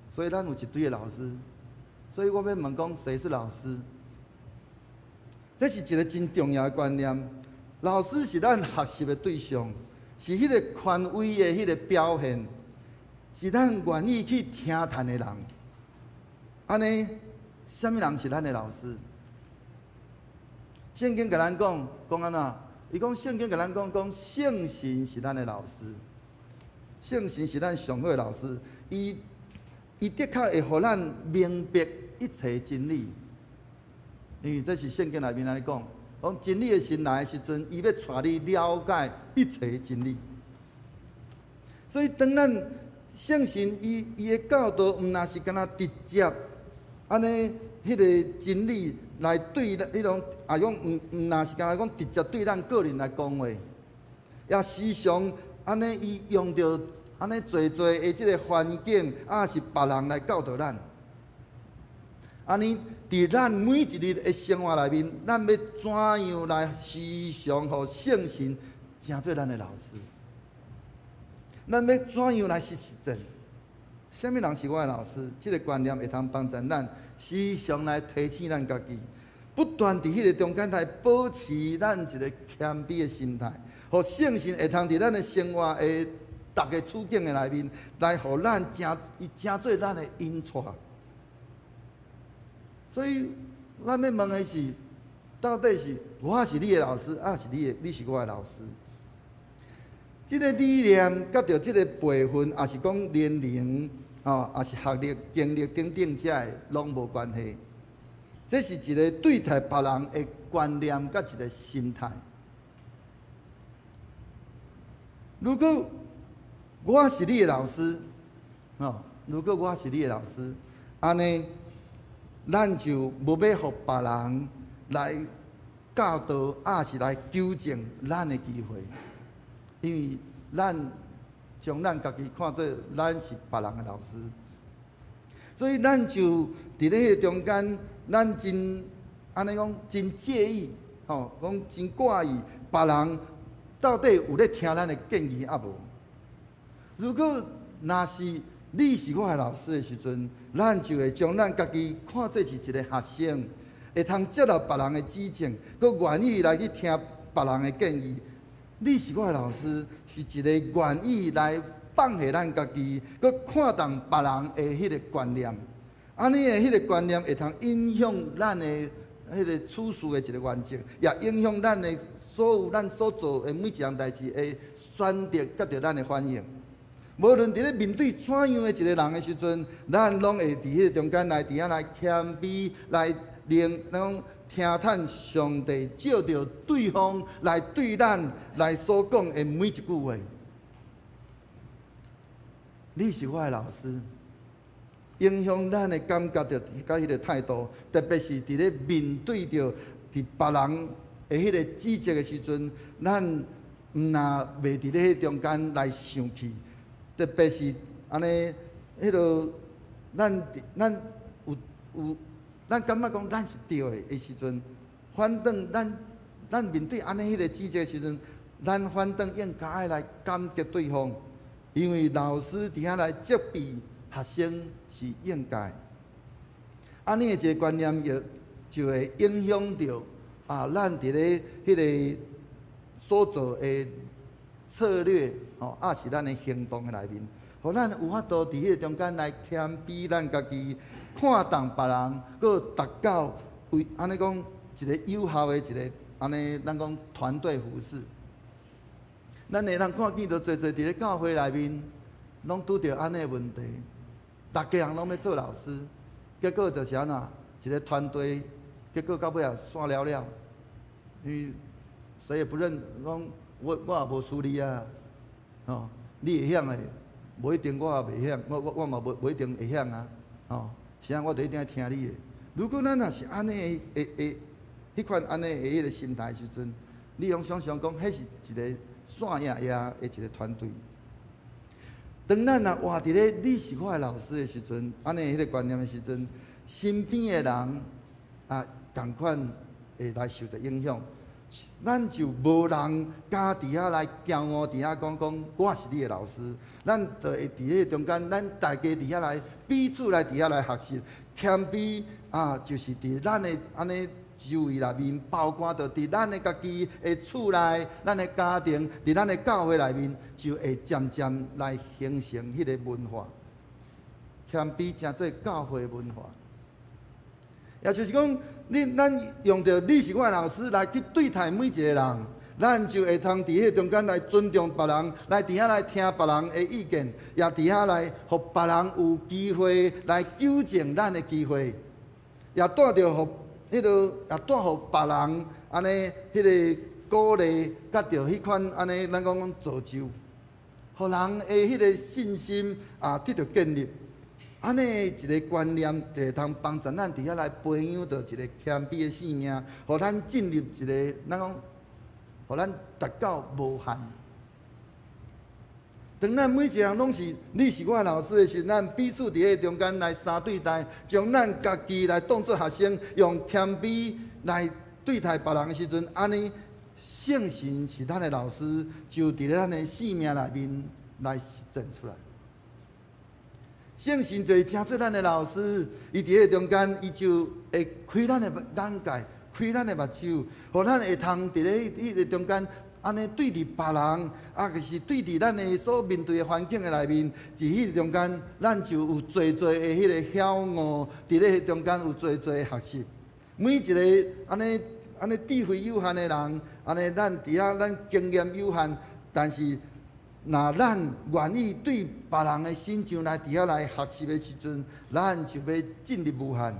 所以咱有一堆的老師，所以我欲問講誰是老師？這是一個真重要的觀念，老師是咱學習的對象。是彼個權威的彼個表現，是咱願意去聽談的人。按呢，啥物人是咱的老師？聖經共咱講，講按怎？伊講聖經共咱講，講聖神是咱的老師，聖神是咱上好的老師。伊的確會予咱明白一切真理，因為這是聖經內面按呢講。講真理的神來的時陣，伊欲帶你了解一切真理。所以當咱聖神伊的教導，毋若是干焦直接按呢彼個真理來對咱彼種，啊講毋若是干焦講直接對咱個人來講話，也時常按呢伊用著按呢濟濟的這個環境，抑是別人來教導咱。按呢，佇咱每一日的生活內面，咱欲怎樣來時常予聖神成做咱的老師？咱欲怎樣來實踐？啥物人是我的老師？這個觀念會通幫助咱時常來提醒咱家己，不斷佇彼個中間來保持咱一個謙卑的心態，予聖神會通佇咱的生活的逐个處境的內面，來予咱成伊成做咱的引帶。所以，咱欲問的是，到底是我是你的老師，抑是你是我的老師？這個理念，佮著這個輩分，抑是講年齡，吼，抑是學歷、經歷等等，這个攏無關係。這是一個對待別人的觀念，佮一個心態。如果我是你的老師，吼，如果我是你的老師，按呢？咱就無欲予別人來教導，抑是來糾正咱的機會，因為咱將咱家己看做咱是別人的老師，所以咱就佇咧彼個中間，咱真按呢講真介意，吼，講真掛意別人到底有咧聽咱的建議抑無？如果若是你是我的老師的時陣，咱就會將咱家己看做是一個學生，會通接納別人的指正，閣願意來去聽別人的建議。你是我的老師，是一個願意來放下咱家己，閣看重別人的彼個觀念。按呢的彼個觀念會通影響咱的彼个處事的一個原則，也影響咱的所有咱所做的每一項代誌的選擇，佮著咱的反應。無論佇咧面對怎樣的一個人的時陣，咱攏會佇彼個中間來，佇遐來謙卑，來聆，咱講聽趁上帝藉著對方來對咱來所講的每一句話。你是我的老師，影響咱的感覺著佮彼個態度，特別是佇咧面對著佇別人的彼個指責的時陣，咱毋若袂佇咧彼中間來生氣。特別是按呢，彼个咱有有，咱感覺講咱是對的的時陣，反轉咱面對按呢彼個指責的時陣，咱反轉應該愛來感激對方，因為老師佇遐來責備學生是應該。按呢的一個觀念，也就會影響著啊，咱佇咧彼個所做的策略，吼，抑是咱的行動的內面，予咱有法度佇彼個中間來謙卑咱家己，看重別人，閣達到為按呢講一個有效的一個按呢，咱講團隊服事。咱會通看見著濟濟佇咧教會內面，攏拄著按呢的問題，逐家人攏欲做老師，結果就是按怎，一個團隊，結果到尾也散了了，因為誰也不認，講我也無輸你啊，吼，你會曉的，無一定我也袂曉，我嘛無一定會曉啊，吼，是按怎我就一定愛聽你的。如果咱若是按呢的，會彼款按呢的彼個心態時陣，你用想像講，彼是一個散掖掖的一個團隊。當咱若活佇咧你是我的老師的時陣，按呢彼個觀念的時陣，身邊的人啊，仝款會來受著影響。咱就無人敢佇遐來驕傲，佇遐講講我是你的老師。咱就會佇彼個中間，咱大家佇遐來彼此來佇遐來學習謙卑啊，就是佇咱的按呢周圍內面，包括著佇咱的家己的厝內、咱的家庭、佇咱的教會內面，就會漸漸來形成彼個文化。謙卑成做教會文化。也就是講，你咱用著你是我的老師來去對待每一個人，咱就會通佇彼個中間來尊重別人，來佇遐來聽別人的意見，也佇遐來予別人有機會來糾正咱的機會，也帶著予彼个，也帶予別人按呢彼个鼓勵，佮著彼款按呢，咱講講造就，予人的彼個信心啊得著建立。按呢一个觀念，就會通幫助咱佇遐來培養著一個謙卑的性命，予咱進入一個，咱講，予咱達到無限。當咱每一個人攏是你是我的老師的時陣，咱彼此佇彼個中間來相對待，將咱家己來當做學生，用謙卑來對待別人的時陣，按呢聖神是咱的老師，就佇咧咱的生命內面來實踐出來。聖神就是成做咱的老師，伊佇彼個中間，伊就會開咱的眼界，開咱的目睭，予咱會通佇咧彼個中間，按呢對佇別人，啊，就是對佇咱的所面對的環境的內面，佇彼個中間，咱就有濟濟的彼個曉悟，佇咧彼個中間有濟濟的學習。每一個按呢按呢智慧有限的人，按呢咱佇遐咱經驗有限，但是，若咱願意對別人的身上來佇遐來學習的時陣，咱就欲進入無限。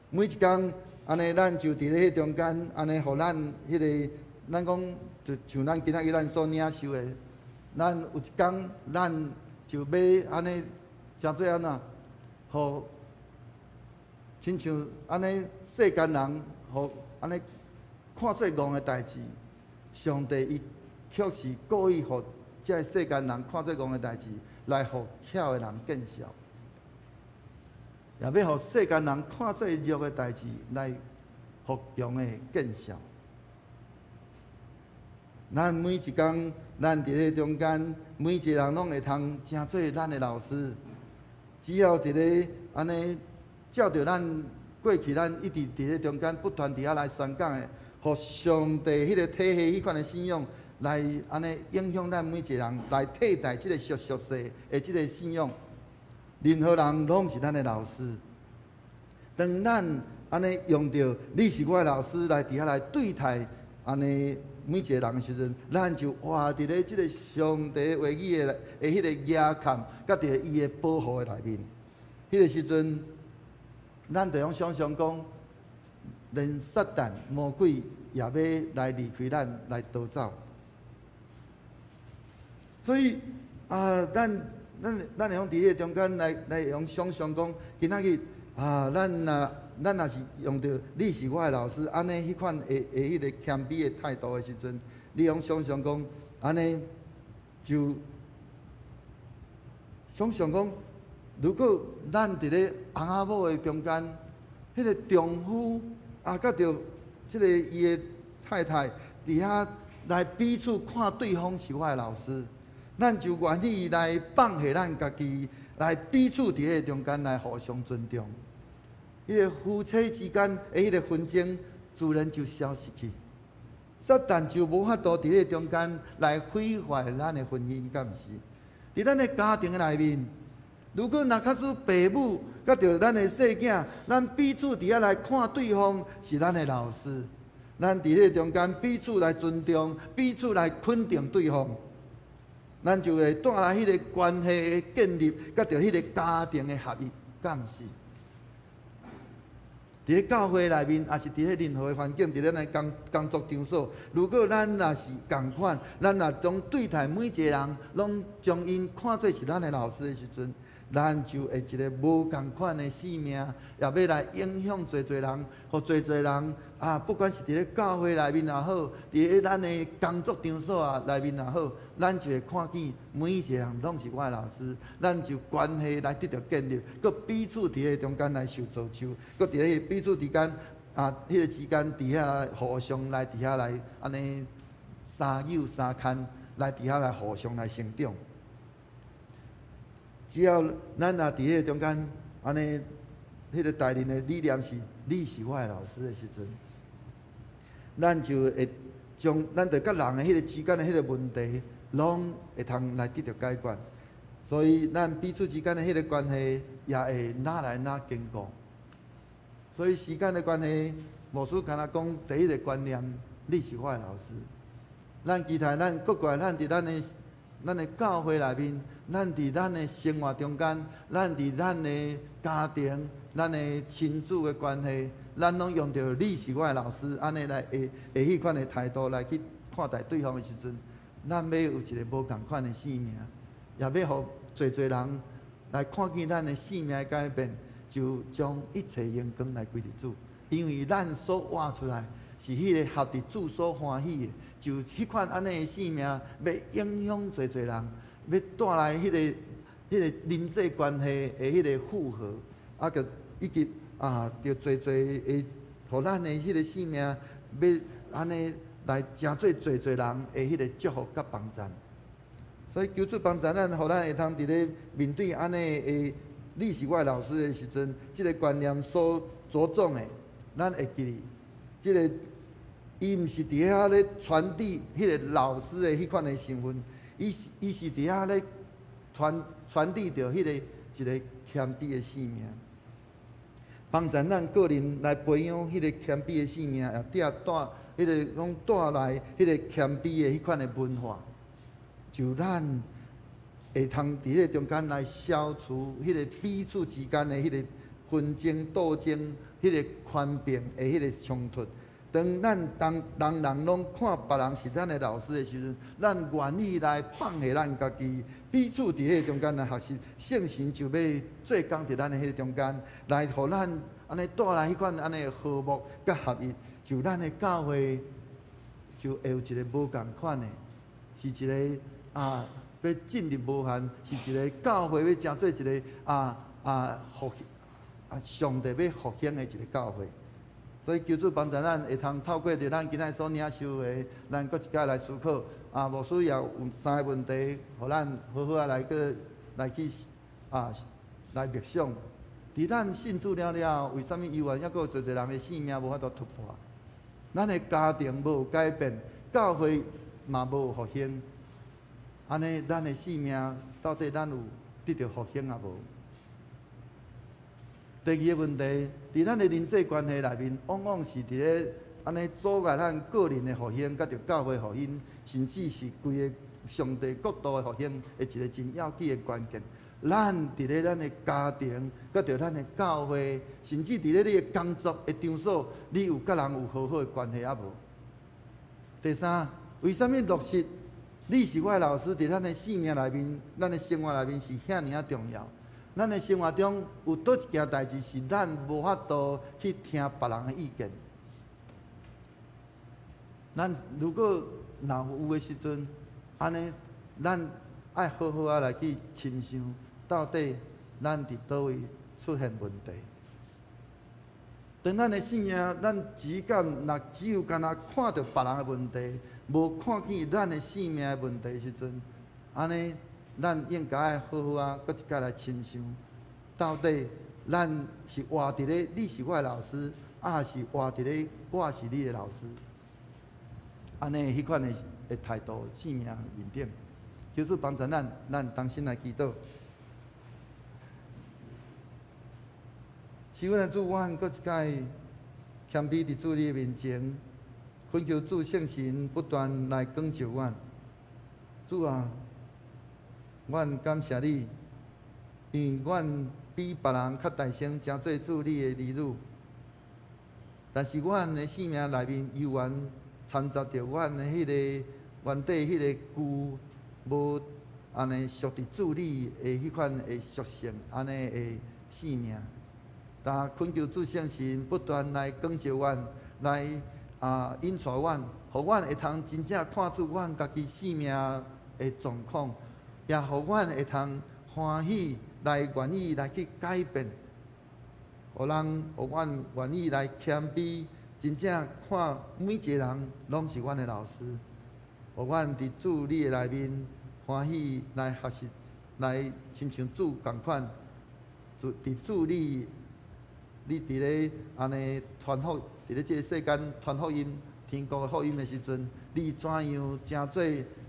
每一工按呢，咱就佇咧彼中間，按呢，予咱彼个，咱講就像咱今仔日咱所領受的，咱有一工咱就欲按呢，成做按怎，予親像按呢世間人，予按呢看做戇的代誌，上帝伊卻是故意予這个世間人看做戇的代誌，來予巧的人見笑；也欲予世間人看做弱的代誌，來予強的見笑。咱每一工，咱佇咧中間，每一個人攏會通成做咱的老師。只要佇咧按呢，照著咱過去，咱一直佇咧中間不斷佇遐來宣講的，予上帝彼个體系彼款的信仰。來按呢影響咱每一個人，來替代這个俗俗世的這个信仰。任何人攏是咱的老師。當咱按呢按呢用著你是我的老師來佇遐來對待按呢每一個人的時陣，咱就活佇咧這個上帝話語的彼個牙坎，佮佇伊的保護的內面。彼個時陣，咱就用想像講，連撒旦魔鬼也欲來離開咱，來逃走。所以啊，咱會用佇彼個中間來用想像講，今仔日啊，咱若是用著你是我的老師，按呢彼款的彼個謙卑的態度的時陣，你用想像講，按呢就想像講，如果咱佇咧翁仔某的中間，彼個丈夫啊，佮著這个伊的太太佇遐來彼此看對方是我的老師，咱就願意來放下咱家己，來彼此佇彼個中間來互相尊重。彼個夫妻之間的彼個紛爭，自然就消失去。撒旦就無法度佇彼個中間來毀壞咱的婚姻，敢毋是？佇咱的家庭的內面，如果若假使爸母佮著咱的細囝，咱彼此佇遐來看對方是咱的老師，咱佇彼個中間彼此來尊重，彼此來肯定對方，咱就會帶來彼個關係的建立，佮著彼個家庭的合一，敢毋是？佇咧教會內面，抑是佇咧任何的環境，佇咱的工作場所，如果咱若是仝款，咱若將對待每一個人，攏將𪜶看做是咱的老師的時陣，咱就會一個無仝款的生命，也欲來影響濟濟人，予濟濟人啊，不管是佇咧教會內面也好，佇咧咱的工作場所啊內面也好，咱就會看見每一個人攏是我的老師，咱就關係來得著建立，閣彼此佇彼個中間來受造就，閣佇彼個彼此之間啊，彼個之間佇遐互相來佇遐來按呢相友相牽，來佇遐來互相來成長。只要咱若佇彼個中間，按呢，彼個大人的理念是，你是我的老師的時陣，咱就會將咱就佮人的彼個之間的彼個問題，攏會通來得著解決。所以，咱彼此之間的彼個關係也會愈來愈堅固。所以時間的關係，牧師敢若講第一個觀念，你是我的老師。咱期待咱閣過來，咱佇咱的教會內面，咱佇咱的生活中間，咱佇咱的家庭、咱的親子的關係，咱攏用著你是我的老師，按呢來會彼款的態度來去看待對方的時陣，咱欲有一个無仝款的生命，也欲予濟濟人來看見咱的生命的改變，就將一切榮光來歸予主，因為咱所活出來是彼个合佇主所歡喜的，就彼款按呢的生命，欲影響濟濟人，欲帶來彼個人際關係的彼個復和，啊，閣以及啊，著濟濟會予咱的彼個生命，欲按呢來成做濟濟人的彼個祝福佮幫贊。所以求主幫助咱，予咱會通佇咧面對按呢的你是我的老師的時陣，這个觀念所着重的，咱會記得，這个伊毋是佇遐咧傳遞彼个老師的彼款的身份，伊是佇遐咧傳遞著彼個一个謙卑的生命，幫助咱個人來培養彼個謙卑的生命，也帶彼个講帶來彼個謙卑的彼款的文化，就咱會通佇彼個中間來消除彼個彼此之間的彼個紛爭、鬥爭、彼個權柄的彼個衝突。當咱當人人攏看別人是咱的老師的時陣，咱願意來放下咱家己，彼此佇彼個中間來學習，聖神就欲做工佇咱的彼個中間，來予咱按呢帶來彼款按呢和睦佮合一，就咱的教會就會有一个無仝款的，是一个啊，欲進入無限，是一个教會欲成做一个啊復啊上帝欲復興的一个教會。所以求主幫助咱，會通透過著咱今仔所領受的，咱閣一擺來思考。啊，牧師也有三个問題，予咱好好仔來閣來去啊來默想。佇咱信主了了，為啥物猶原猶閣有濟濟人的生命無法度突破？咱的家庭無改變，教會嘛無復興，按呢，咱的生命到底咱有得著復興抑無？第二个问题，伫咱的人际关系内面，往往是伫咧按呢阻碍咱个人的复兴，佮著教会复兴，甚至是规个上帝国度的复兴的一个真要紧的关键。咱伫咧咱的家庭，佮著咱的教会，甚至伫咧你的工作的场所，你有佮人有好好的关系犹无？第三，为啥物落实你是我的老师，伫咱的生命内面，咱的生活内面是遐尔仔重要？咱的生活中有佗一件代志是咱无法度去听别人的意见。咱如果若有的时阵，按呢，咱爱好好仔来去深想，到底咱伫佗位出现问题。当咱的生命，咱只敢若只有干焦看著别人的问题，无看见咱的生命的问题的时阵，按呢，咱应该爱好好仔，阁一摆来深想，到底咱是活伫咧你是我的老师，抑是活伫咧我是你的老师？按呢，彼款的态度，生命面顶，求主帮助咱，咱同心来祈祷。是阮的主，阮阁一摆谦卑伫主你的面前，恳求主圣神不断来光照阮。主啊，阮感谢你，因为阮比别人较大声，成做主你的儿女。但是阮的生命内面犹原掺杂著阮的彼个原底彼个旧，无按呢属伫主你的彼款的属性，按呢的生命。但恳求主圣神不断来光照阮，来引带阮，予阮会通真正看出阮家己生命的状况，也予阮会通欢喜来愿意来去改变，予人予阮愿意来谦卑，真正看每一个人拢是阮的老师，予阮伫主你的内面欢喜来学习，来亲像主仝款，伫主你。你伫咧按呢传福，伫咧这个世间传福音、天国的福音的时阵，你怎样成做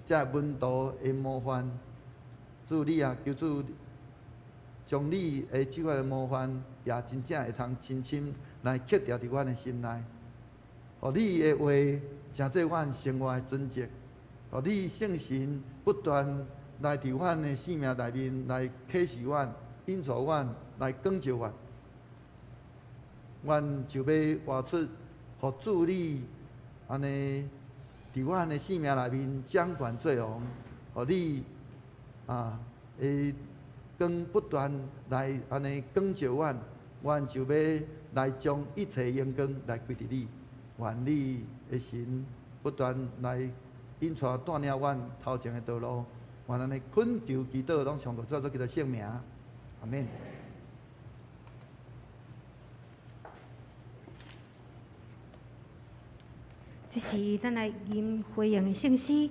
这门徒的模范？主你啊，求主将你的这款的模范，也真正会通深深来刻牢伫阮的心内。予你的话成做阮生活的准则，予你圣神不断来伫阮的生命内面来启示阮、引导阮、来光照阮。阮就欲活出，予主你按呢伫阮的生命内面掌权做王，予你会光不断来按呢光照阮，阮就欲来将一切荣光来归伫你。愿你的神不断来引带带领阮头前的道路，愿按呢恳求祈祷，拢奉主耶稣基督圣名，阿免。这是咱来吟回应的圣诗，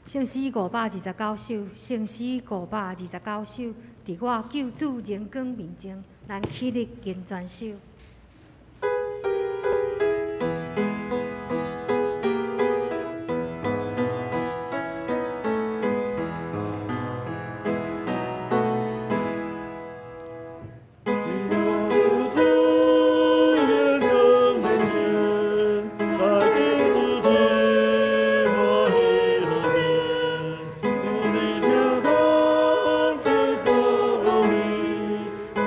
圣诗529首，圣诗529首，伫我救主荣光面前，咱起立敬全首。我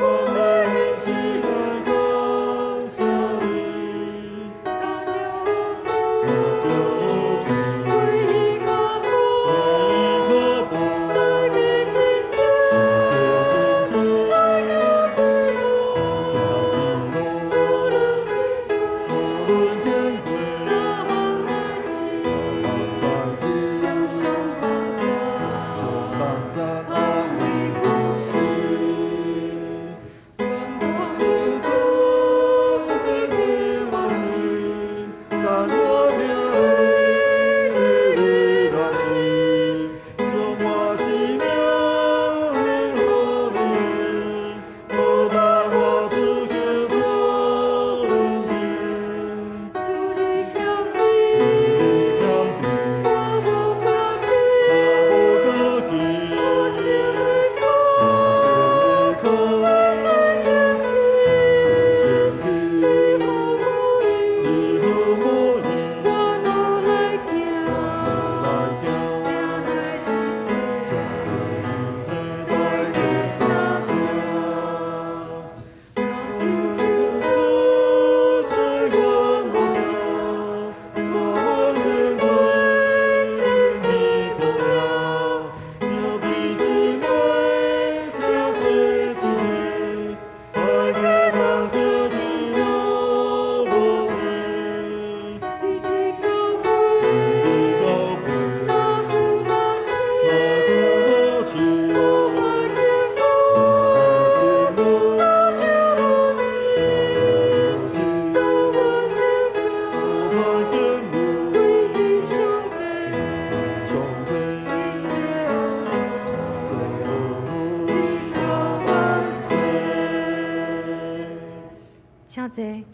請坐。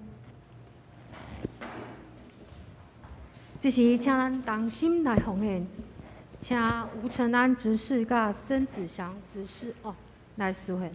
這時，請咱同心來奉獻，請吳承安執事佮曾子祥執事哦來司獻。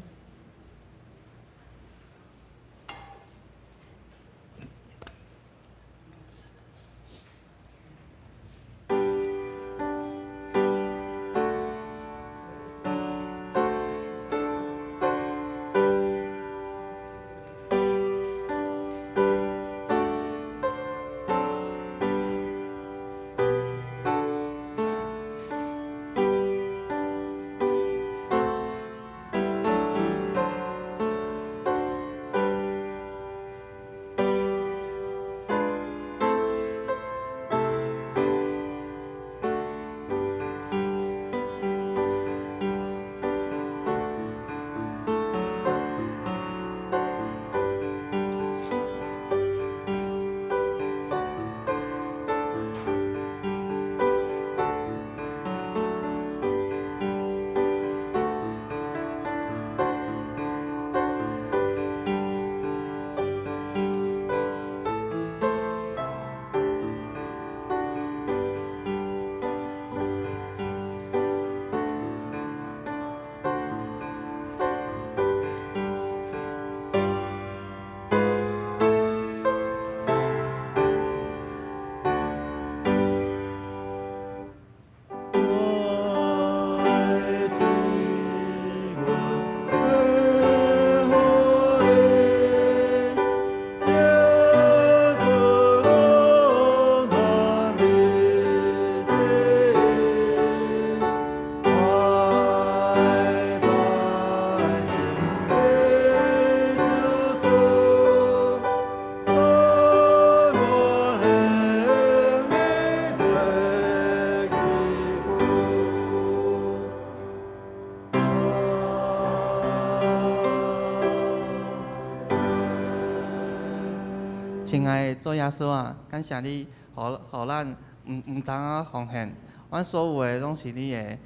親愛的主耶穌啊，感謝你，予咱毋通啊奉獻，阮所有的攏是你的，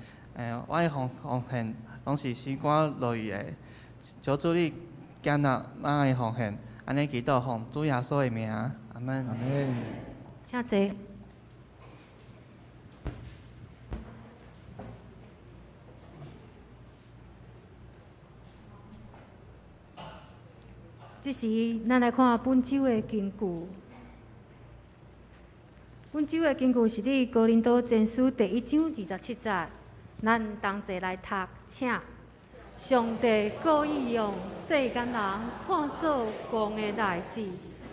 阮的奉獻攏是心甘樂意的。求主你接納咱的奉獻，按呢祈禱奉主耶穌的名，阿們。阿們。請坐。這時，咱來看本週的經句。本週的經句是佇哥林多前書第一章27節。咱同齊來讀，請。上帝故意用世間人看做戇的代誌，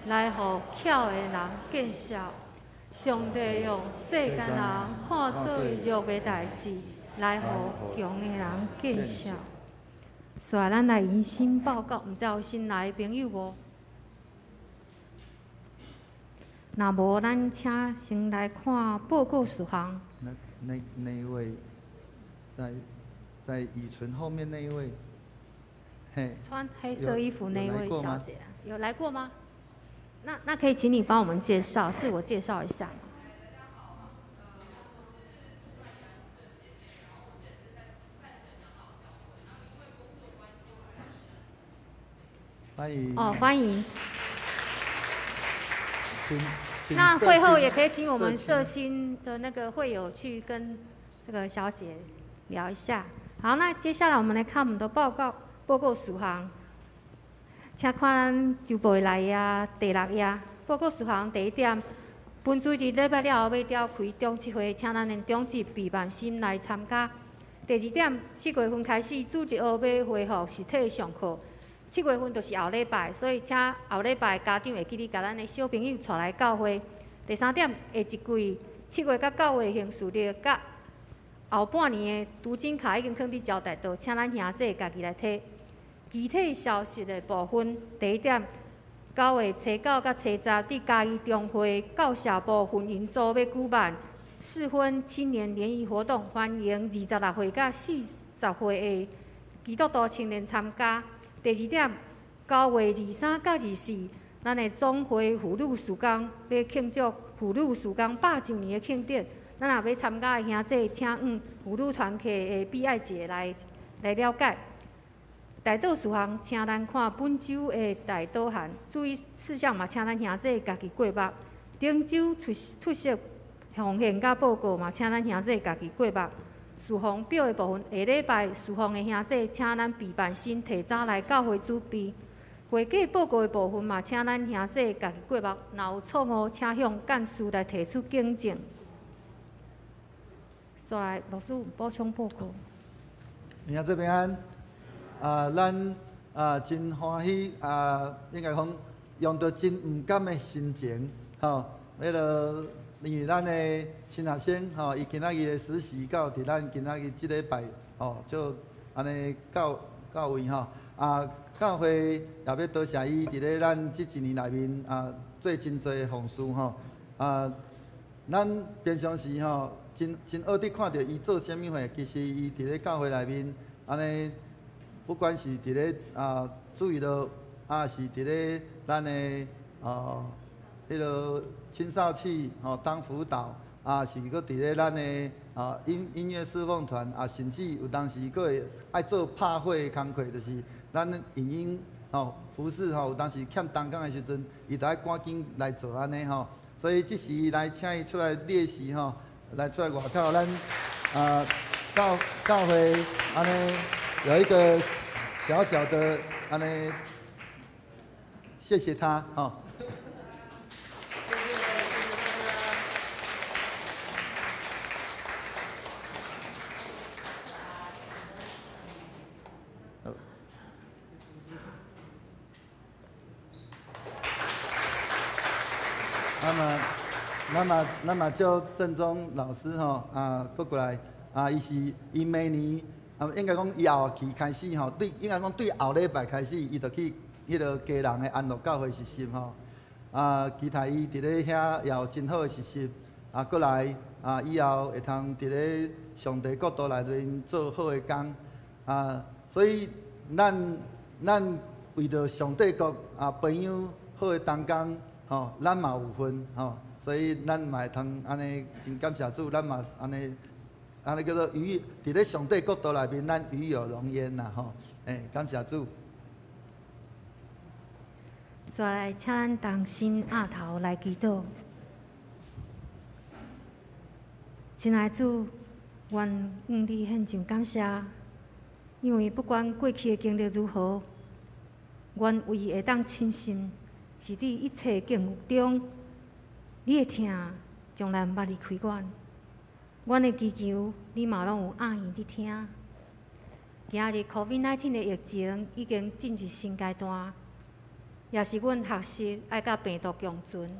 來予巧的人見笑；上帝用世間人看做弱的代誌，來予強的人見笑。所以，咱來迎新報告，毋知有新來的朋友無？若無，咱請先來看報告事項。那一位，在乙醇後面那一位，嘿，穿黑色衣服那一位小姐，有來過嗎？那可以請你幫我們介紹，自我介紹一下。歡迎。哦，歡迎。那會後也可以請我們社青的那個會友去跟這個小姐聊一下。好，那接下來我們來看我們的報告，報告事項。請看咱周報內頁第六頁，報告事項第一點，本主日禮拜了後欲召開長執會，請咱的長執畢萬心來參加。第二點，7月份開始主日學欲恢復實體上課。7月份就是後禮拜，所以請後禮拜家長會記得共咱的小朋友帶來教會。第三點，下一季7月佮9月行事曆佮後半年的讀經卡已經囥佇招待桌，請咱兄弟家己來提。具體消息的部分，第一點，9月初9佮初10，佇嘉義中會教社部婚姻組欲舉辦適婚青年聯誼活動，歡迎26歲佮40歲的基督徒青年參加。第二點，9月23佮24，咱的總會婦女事工欲慶祝婦女事工100週年的慶典。咱若欲參加的兄弟，請向婦女團契的畢愛姐來了解。代禱事項，請咱看本週的代禱函。注意事項嘛，請咱兄弟家己過目。頂週出席奉獻佮報告嘛，請咱兄弟家己過目。事奉表的部分，下禮拜事奉的兄弟，請咱備辦先提早來教會準備。會計報告的部分嘛，請咱兄弟家己過目。若有錯誤，請向幹事來提出更正。煞來，牧師補充報告。兄弟平安。啊，咱啊真歡喜啊，應該講用著真毋甘的心情，吼，彼个因為咱的新學生，吼，伊今仔日的實習到佇咱今仔日這禮拜，吼，就按呢到到位吼，啊，教會也欲多謝伊佇咧咱這一年內面啊，做真濟奉事吼，啊，咱平常時吼，真真樂得看著伊做啥物貨，其實伊佇咧教會內面按呢。不管是佇咧啊注意到，啊是佇咧咱的哦，彼个青少器吼當輔導，啊是閣佇咧咱的啊音樂侍奉團，啊甚至有當時閣會愛做拍火的工課，就是咱影音吼服侍吼，有當時欠同工的時陣，伊就愛趕緊來做按呢吼。所以這時來請伊出來列席吼，來出來外口咱啊教會按呢有一個小小的按呢，謝謝他吼。那麼叫鄭中老師吼啊，閣過來啊，伊是伊明年啊，應該講伊後期開始吼，對，應該講對後禮拜開始，伊就去彼个基隆的安樂教會實習吼。啊，期待伊佇咧遐也有真好的實習，啊，過來啊，以後會通佇咧上帝國度內面做好的工啊。所以咱為著上帝國啊，培養好的同工吼，咱嘛有份吼。所以咱嘛會通按呢，真感謝主，咱嘛按呢，按呢叫做與佇咧上帝國度內面，咱與有榮焉啦吼。欸，感謝主。再來，請咱同心徛頭來祈禱。親愛的主，阮向你獻上感謝，因為不管過去的經歷如何，阮唯一會當深信，是佇一切境遇中，你的疼從來毋捌離開阮，阮的祈求，你嘛攏有暗耳佇聽。今日 COVID-19 的疫情已經進入新階段，也是阮學習愛佮病毒共存。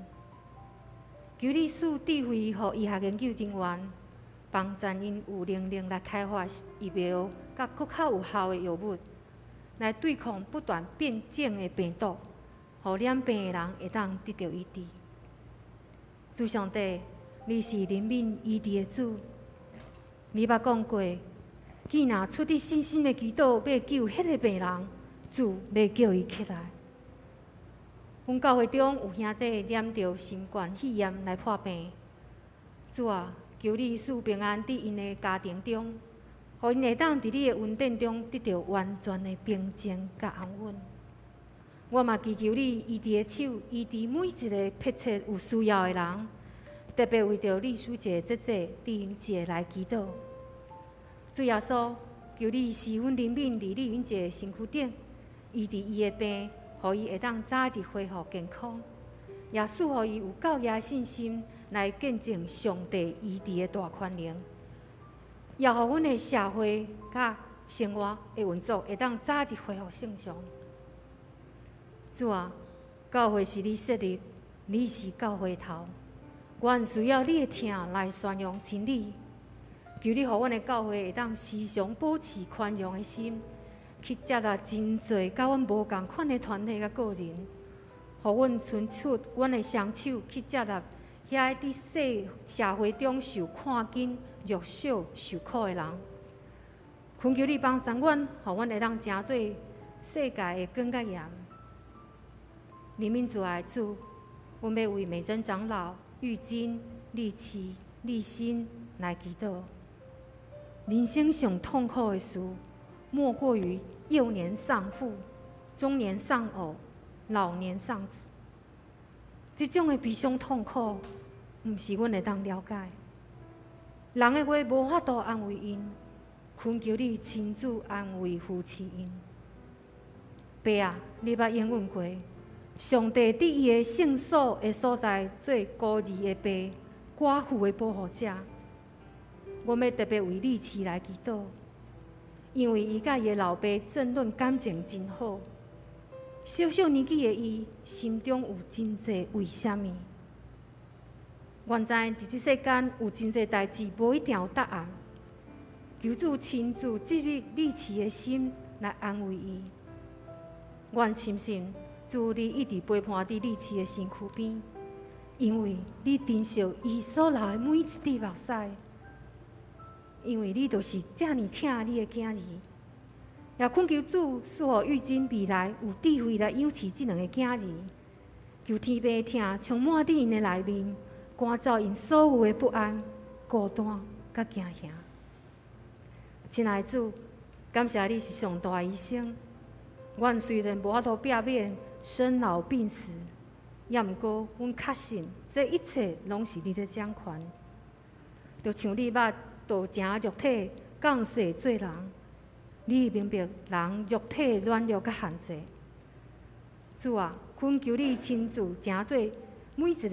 求你賜智慧予醫學研究人員，幫助𪜶有能力來開發疫苗，佮閣較有效的藥物，來對抗不斷變種的病毒，予染病的人會當得著醫治。主上帝，你是憐憫醫治的主，你捌講過，既若出自信心的祈禱，欲救彼个病人，主欲叫伊起來。阮教會中有兄弟染著新冠肺炎來破病，主啊，求你賜平安佇𪜶的家庭中，予𪜶會當佇你的恩典中得著完全的平靜佮安穩。我嘛祈求你醫治的手，醫治每一个迫切有需要的人，特別為著麗書姐姐姐、麗雲姐來祈禱。主耶穌，求你施阮憐憫佇麗雲姐身軀頂，醫治伊的病，予伊會當早日恢復健康，也賜予伊有夠額的信心來見證上帝醫治的大權能，也予阮的社會佮生活的運作會當早日恢復正常。主啊，教會是你設立，你是教會頭，阮需要你的疼來宣揚真理。求你予阮的教會會當時常保持寬容的心，去接納真濟佮阮無仝款的團體佮個人，予阮伸出阮的雙手去接納遐个佇社會中受看輕、弱小、受苦的人。懇求你幫助阮，予阮會當成做世界的光佮鹽。憐憫慈愛的主，阮欲為美珍長老、玉金、麗琪、麗心來祈禱。人生上痛苦的事，莫過於幼年喪父，中年喪偶，老年喪子，這種的悲傷痛苦，毋是阮會當了解。人的話無法度安慰𪜶，懇求你親自安慰扶持𪜶。爸啊，你捌應允過，上帝佇伊的聖所的所在做孤兒的爸、寡婦的保護者。我欲特別為麗慈來祈禱，因為伊佮伊的老爸爭論感情真好。小小年紀的伊，心中有真濟為啥物？原知佇這世間有真濟代誌，無一定有答案。求主親自進入麗慈的心來安慰伊。阮深信主你一直陪伴佇麗慈的身軀邊，因為你珍惜伊所流的每一滴目屎，因為你就是遮爾疼你的囝兒。也懇求主賜予玉珍未來有智慧來養飼這兩個囝兒，求天父疼充滿佇𪜶的內面，趕走𪜶所有的不安、孤單佮驚嚇。親愛的主，感謝你是上大醫生。阮雖然無法度避免生老病死，也毋過阮確信這一切攏是你咧掌權。就像你捌道成肉體降世做人，你明白人肉體軟弱佮限制。主啊，懇求你親自成做每一個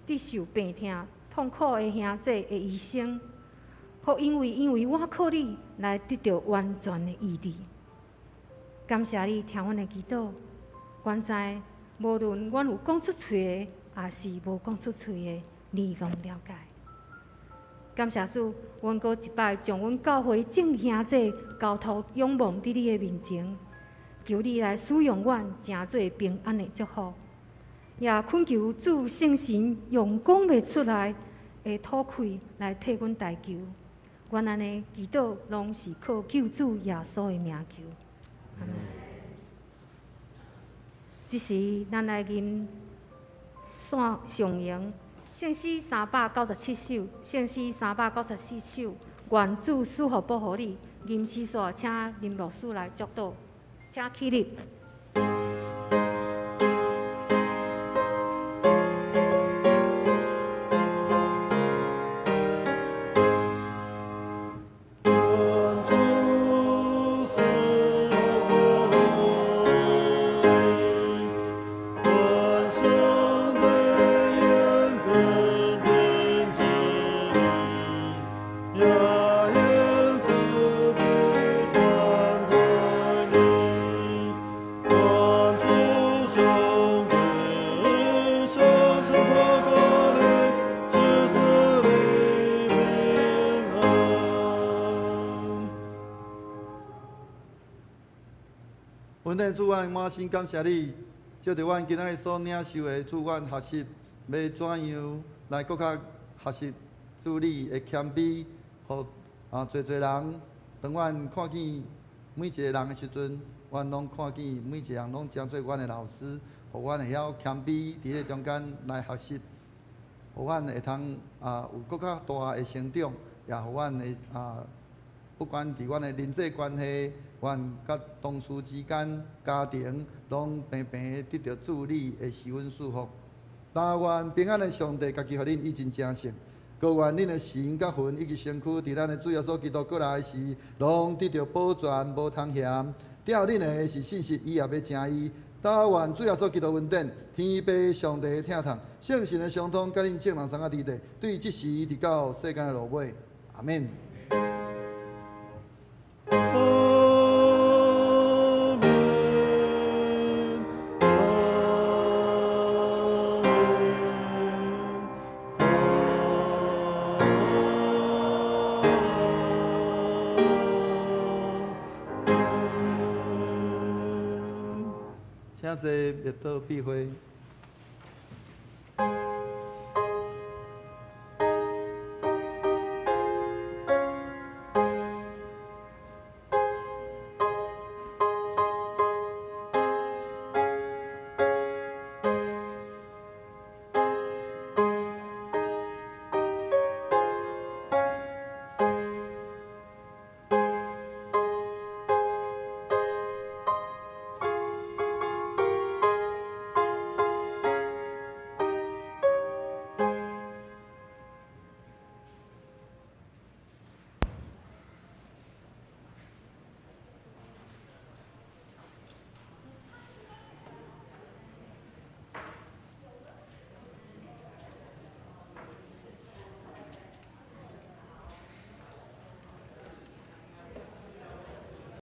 佇受病痛、痛苦的兄弟的醫生，予𪜶因為倚靠你來得著完全的醫治。感謝你聽阮的祈禱，阮知無論阮有講出喙的，抑是無講出喙的，你攏了解。感謝主，阮閣一擺將阮教會眾兄弟交託仰望佇你的面前，求你來使用阮，成做平安的祝福。也懇求主聖神用講袂出來的吐氣來替阮代求。阮按呢祈禱，攏是靠救主耶穌的名求。阿們。這時，咱來吟線上詠聖詩397首，聖詩394首，願主賜福保護你。吟詩煞，請林牧師來祝禱，請起立。恩典主，阮滿心感謝你，借著阮今仔日所領受的，主，阮學習欲怎樣來閣較學習主你的謙卑，予濟濟人，當阮看見每一個人的時陣，阮攏看見每一個人攏成做阮的老師，予阮會曉謙卑佇咧中間來學習，予阮會通有閣較大的成長，也予阮會不管佇阮的人際關係，阮佮同事之間、家庭，攏平平得著主你的施恩祝福。但願平安的上帝，家己予恁以真成聖，閣願恁的神佮魂以及身軀，佇咱的主耶穌基督閣來時，攏得著保全，無通嫌。疼恁的是信實，伊也欲成伊。但願主耶穌基督恩典、天父上帝的疼痛、聖神的相通，佮恁眾人三個佇咧，對這時直到世間的落尾。阿們。請坐，默禱閉會。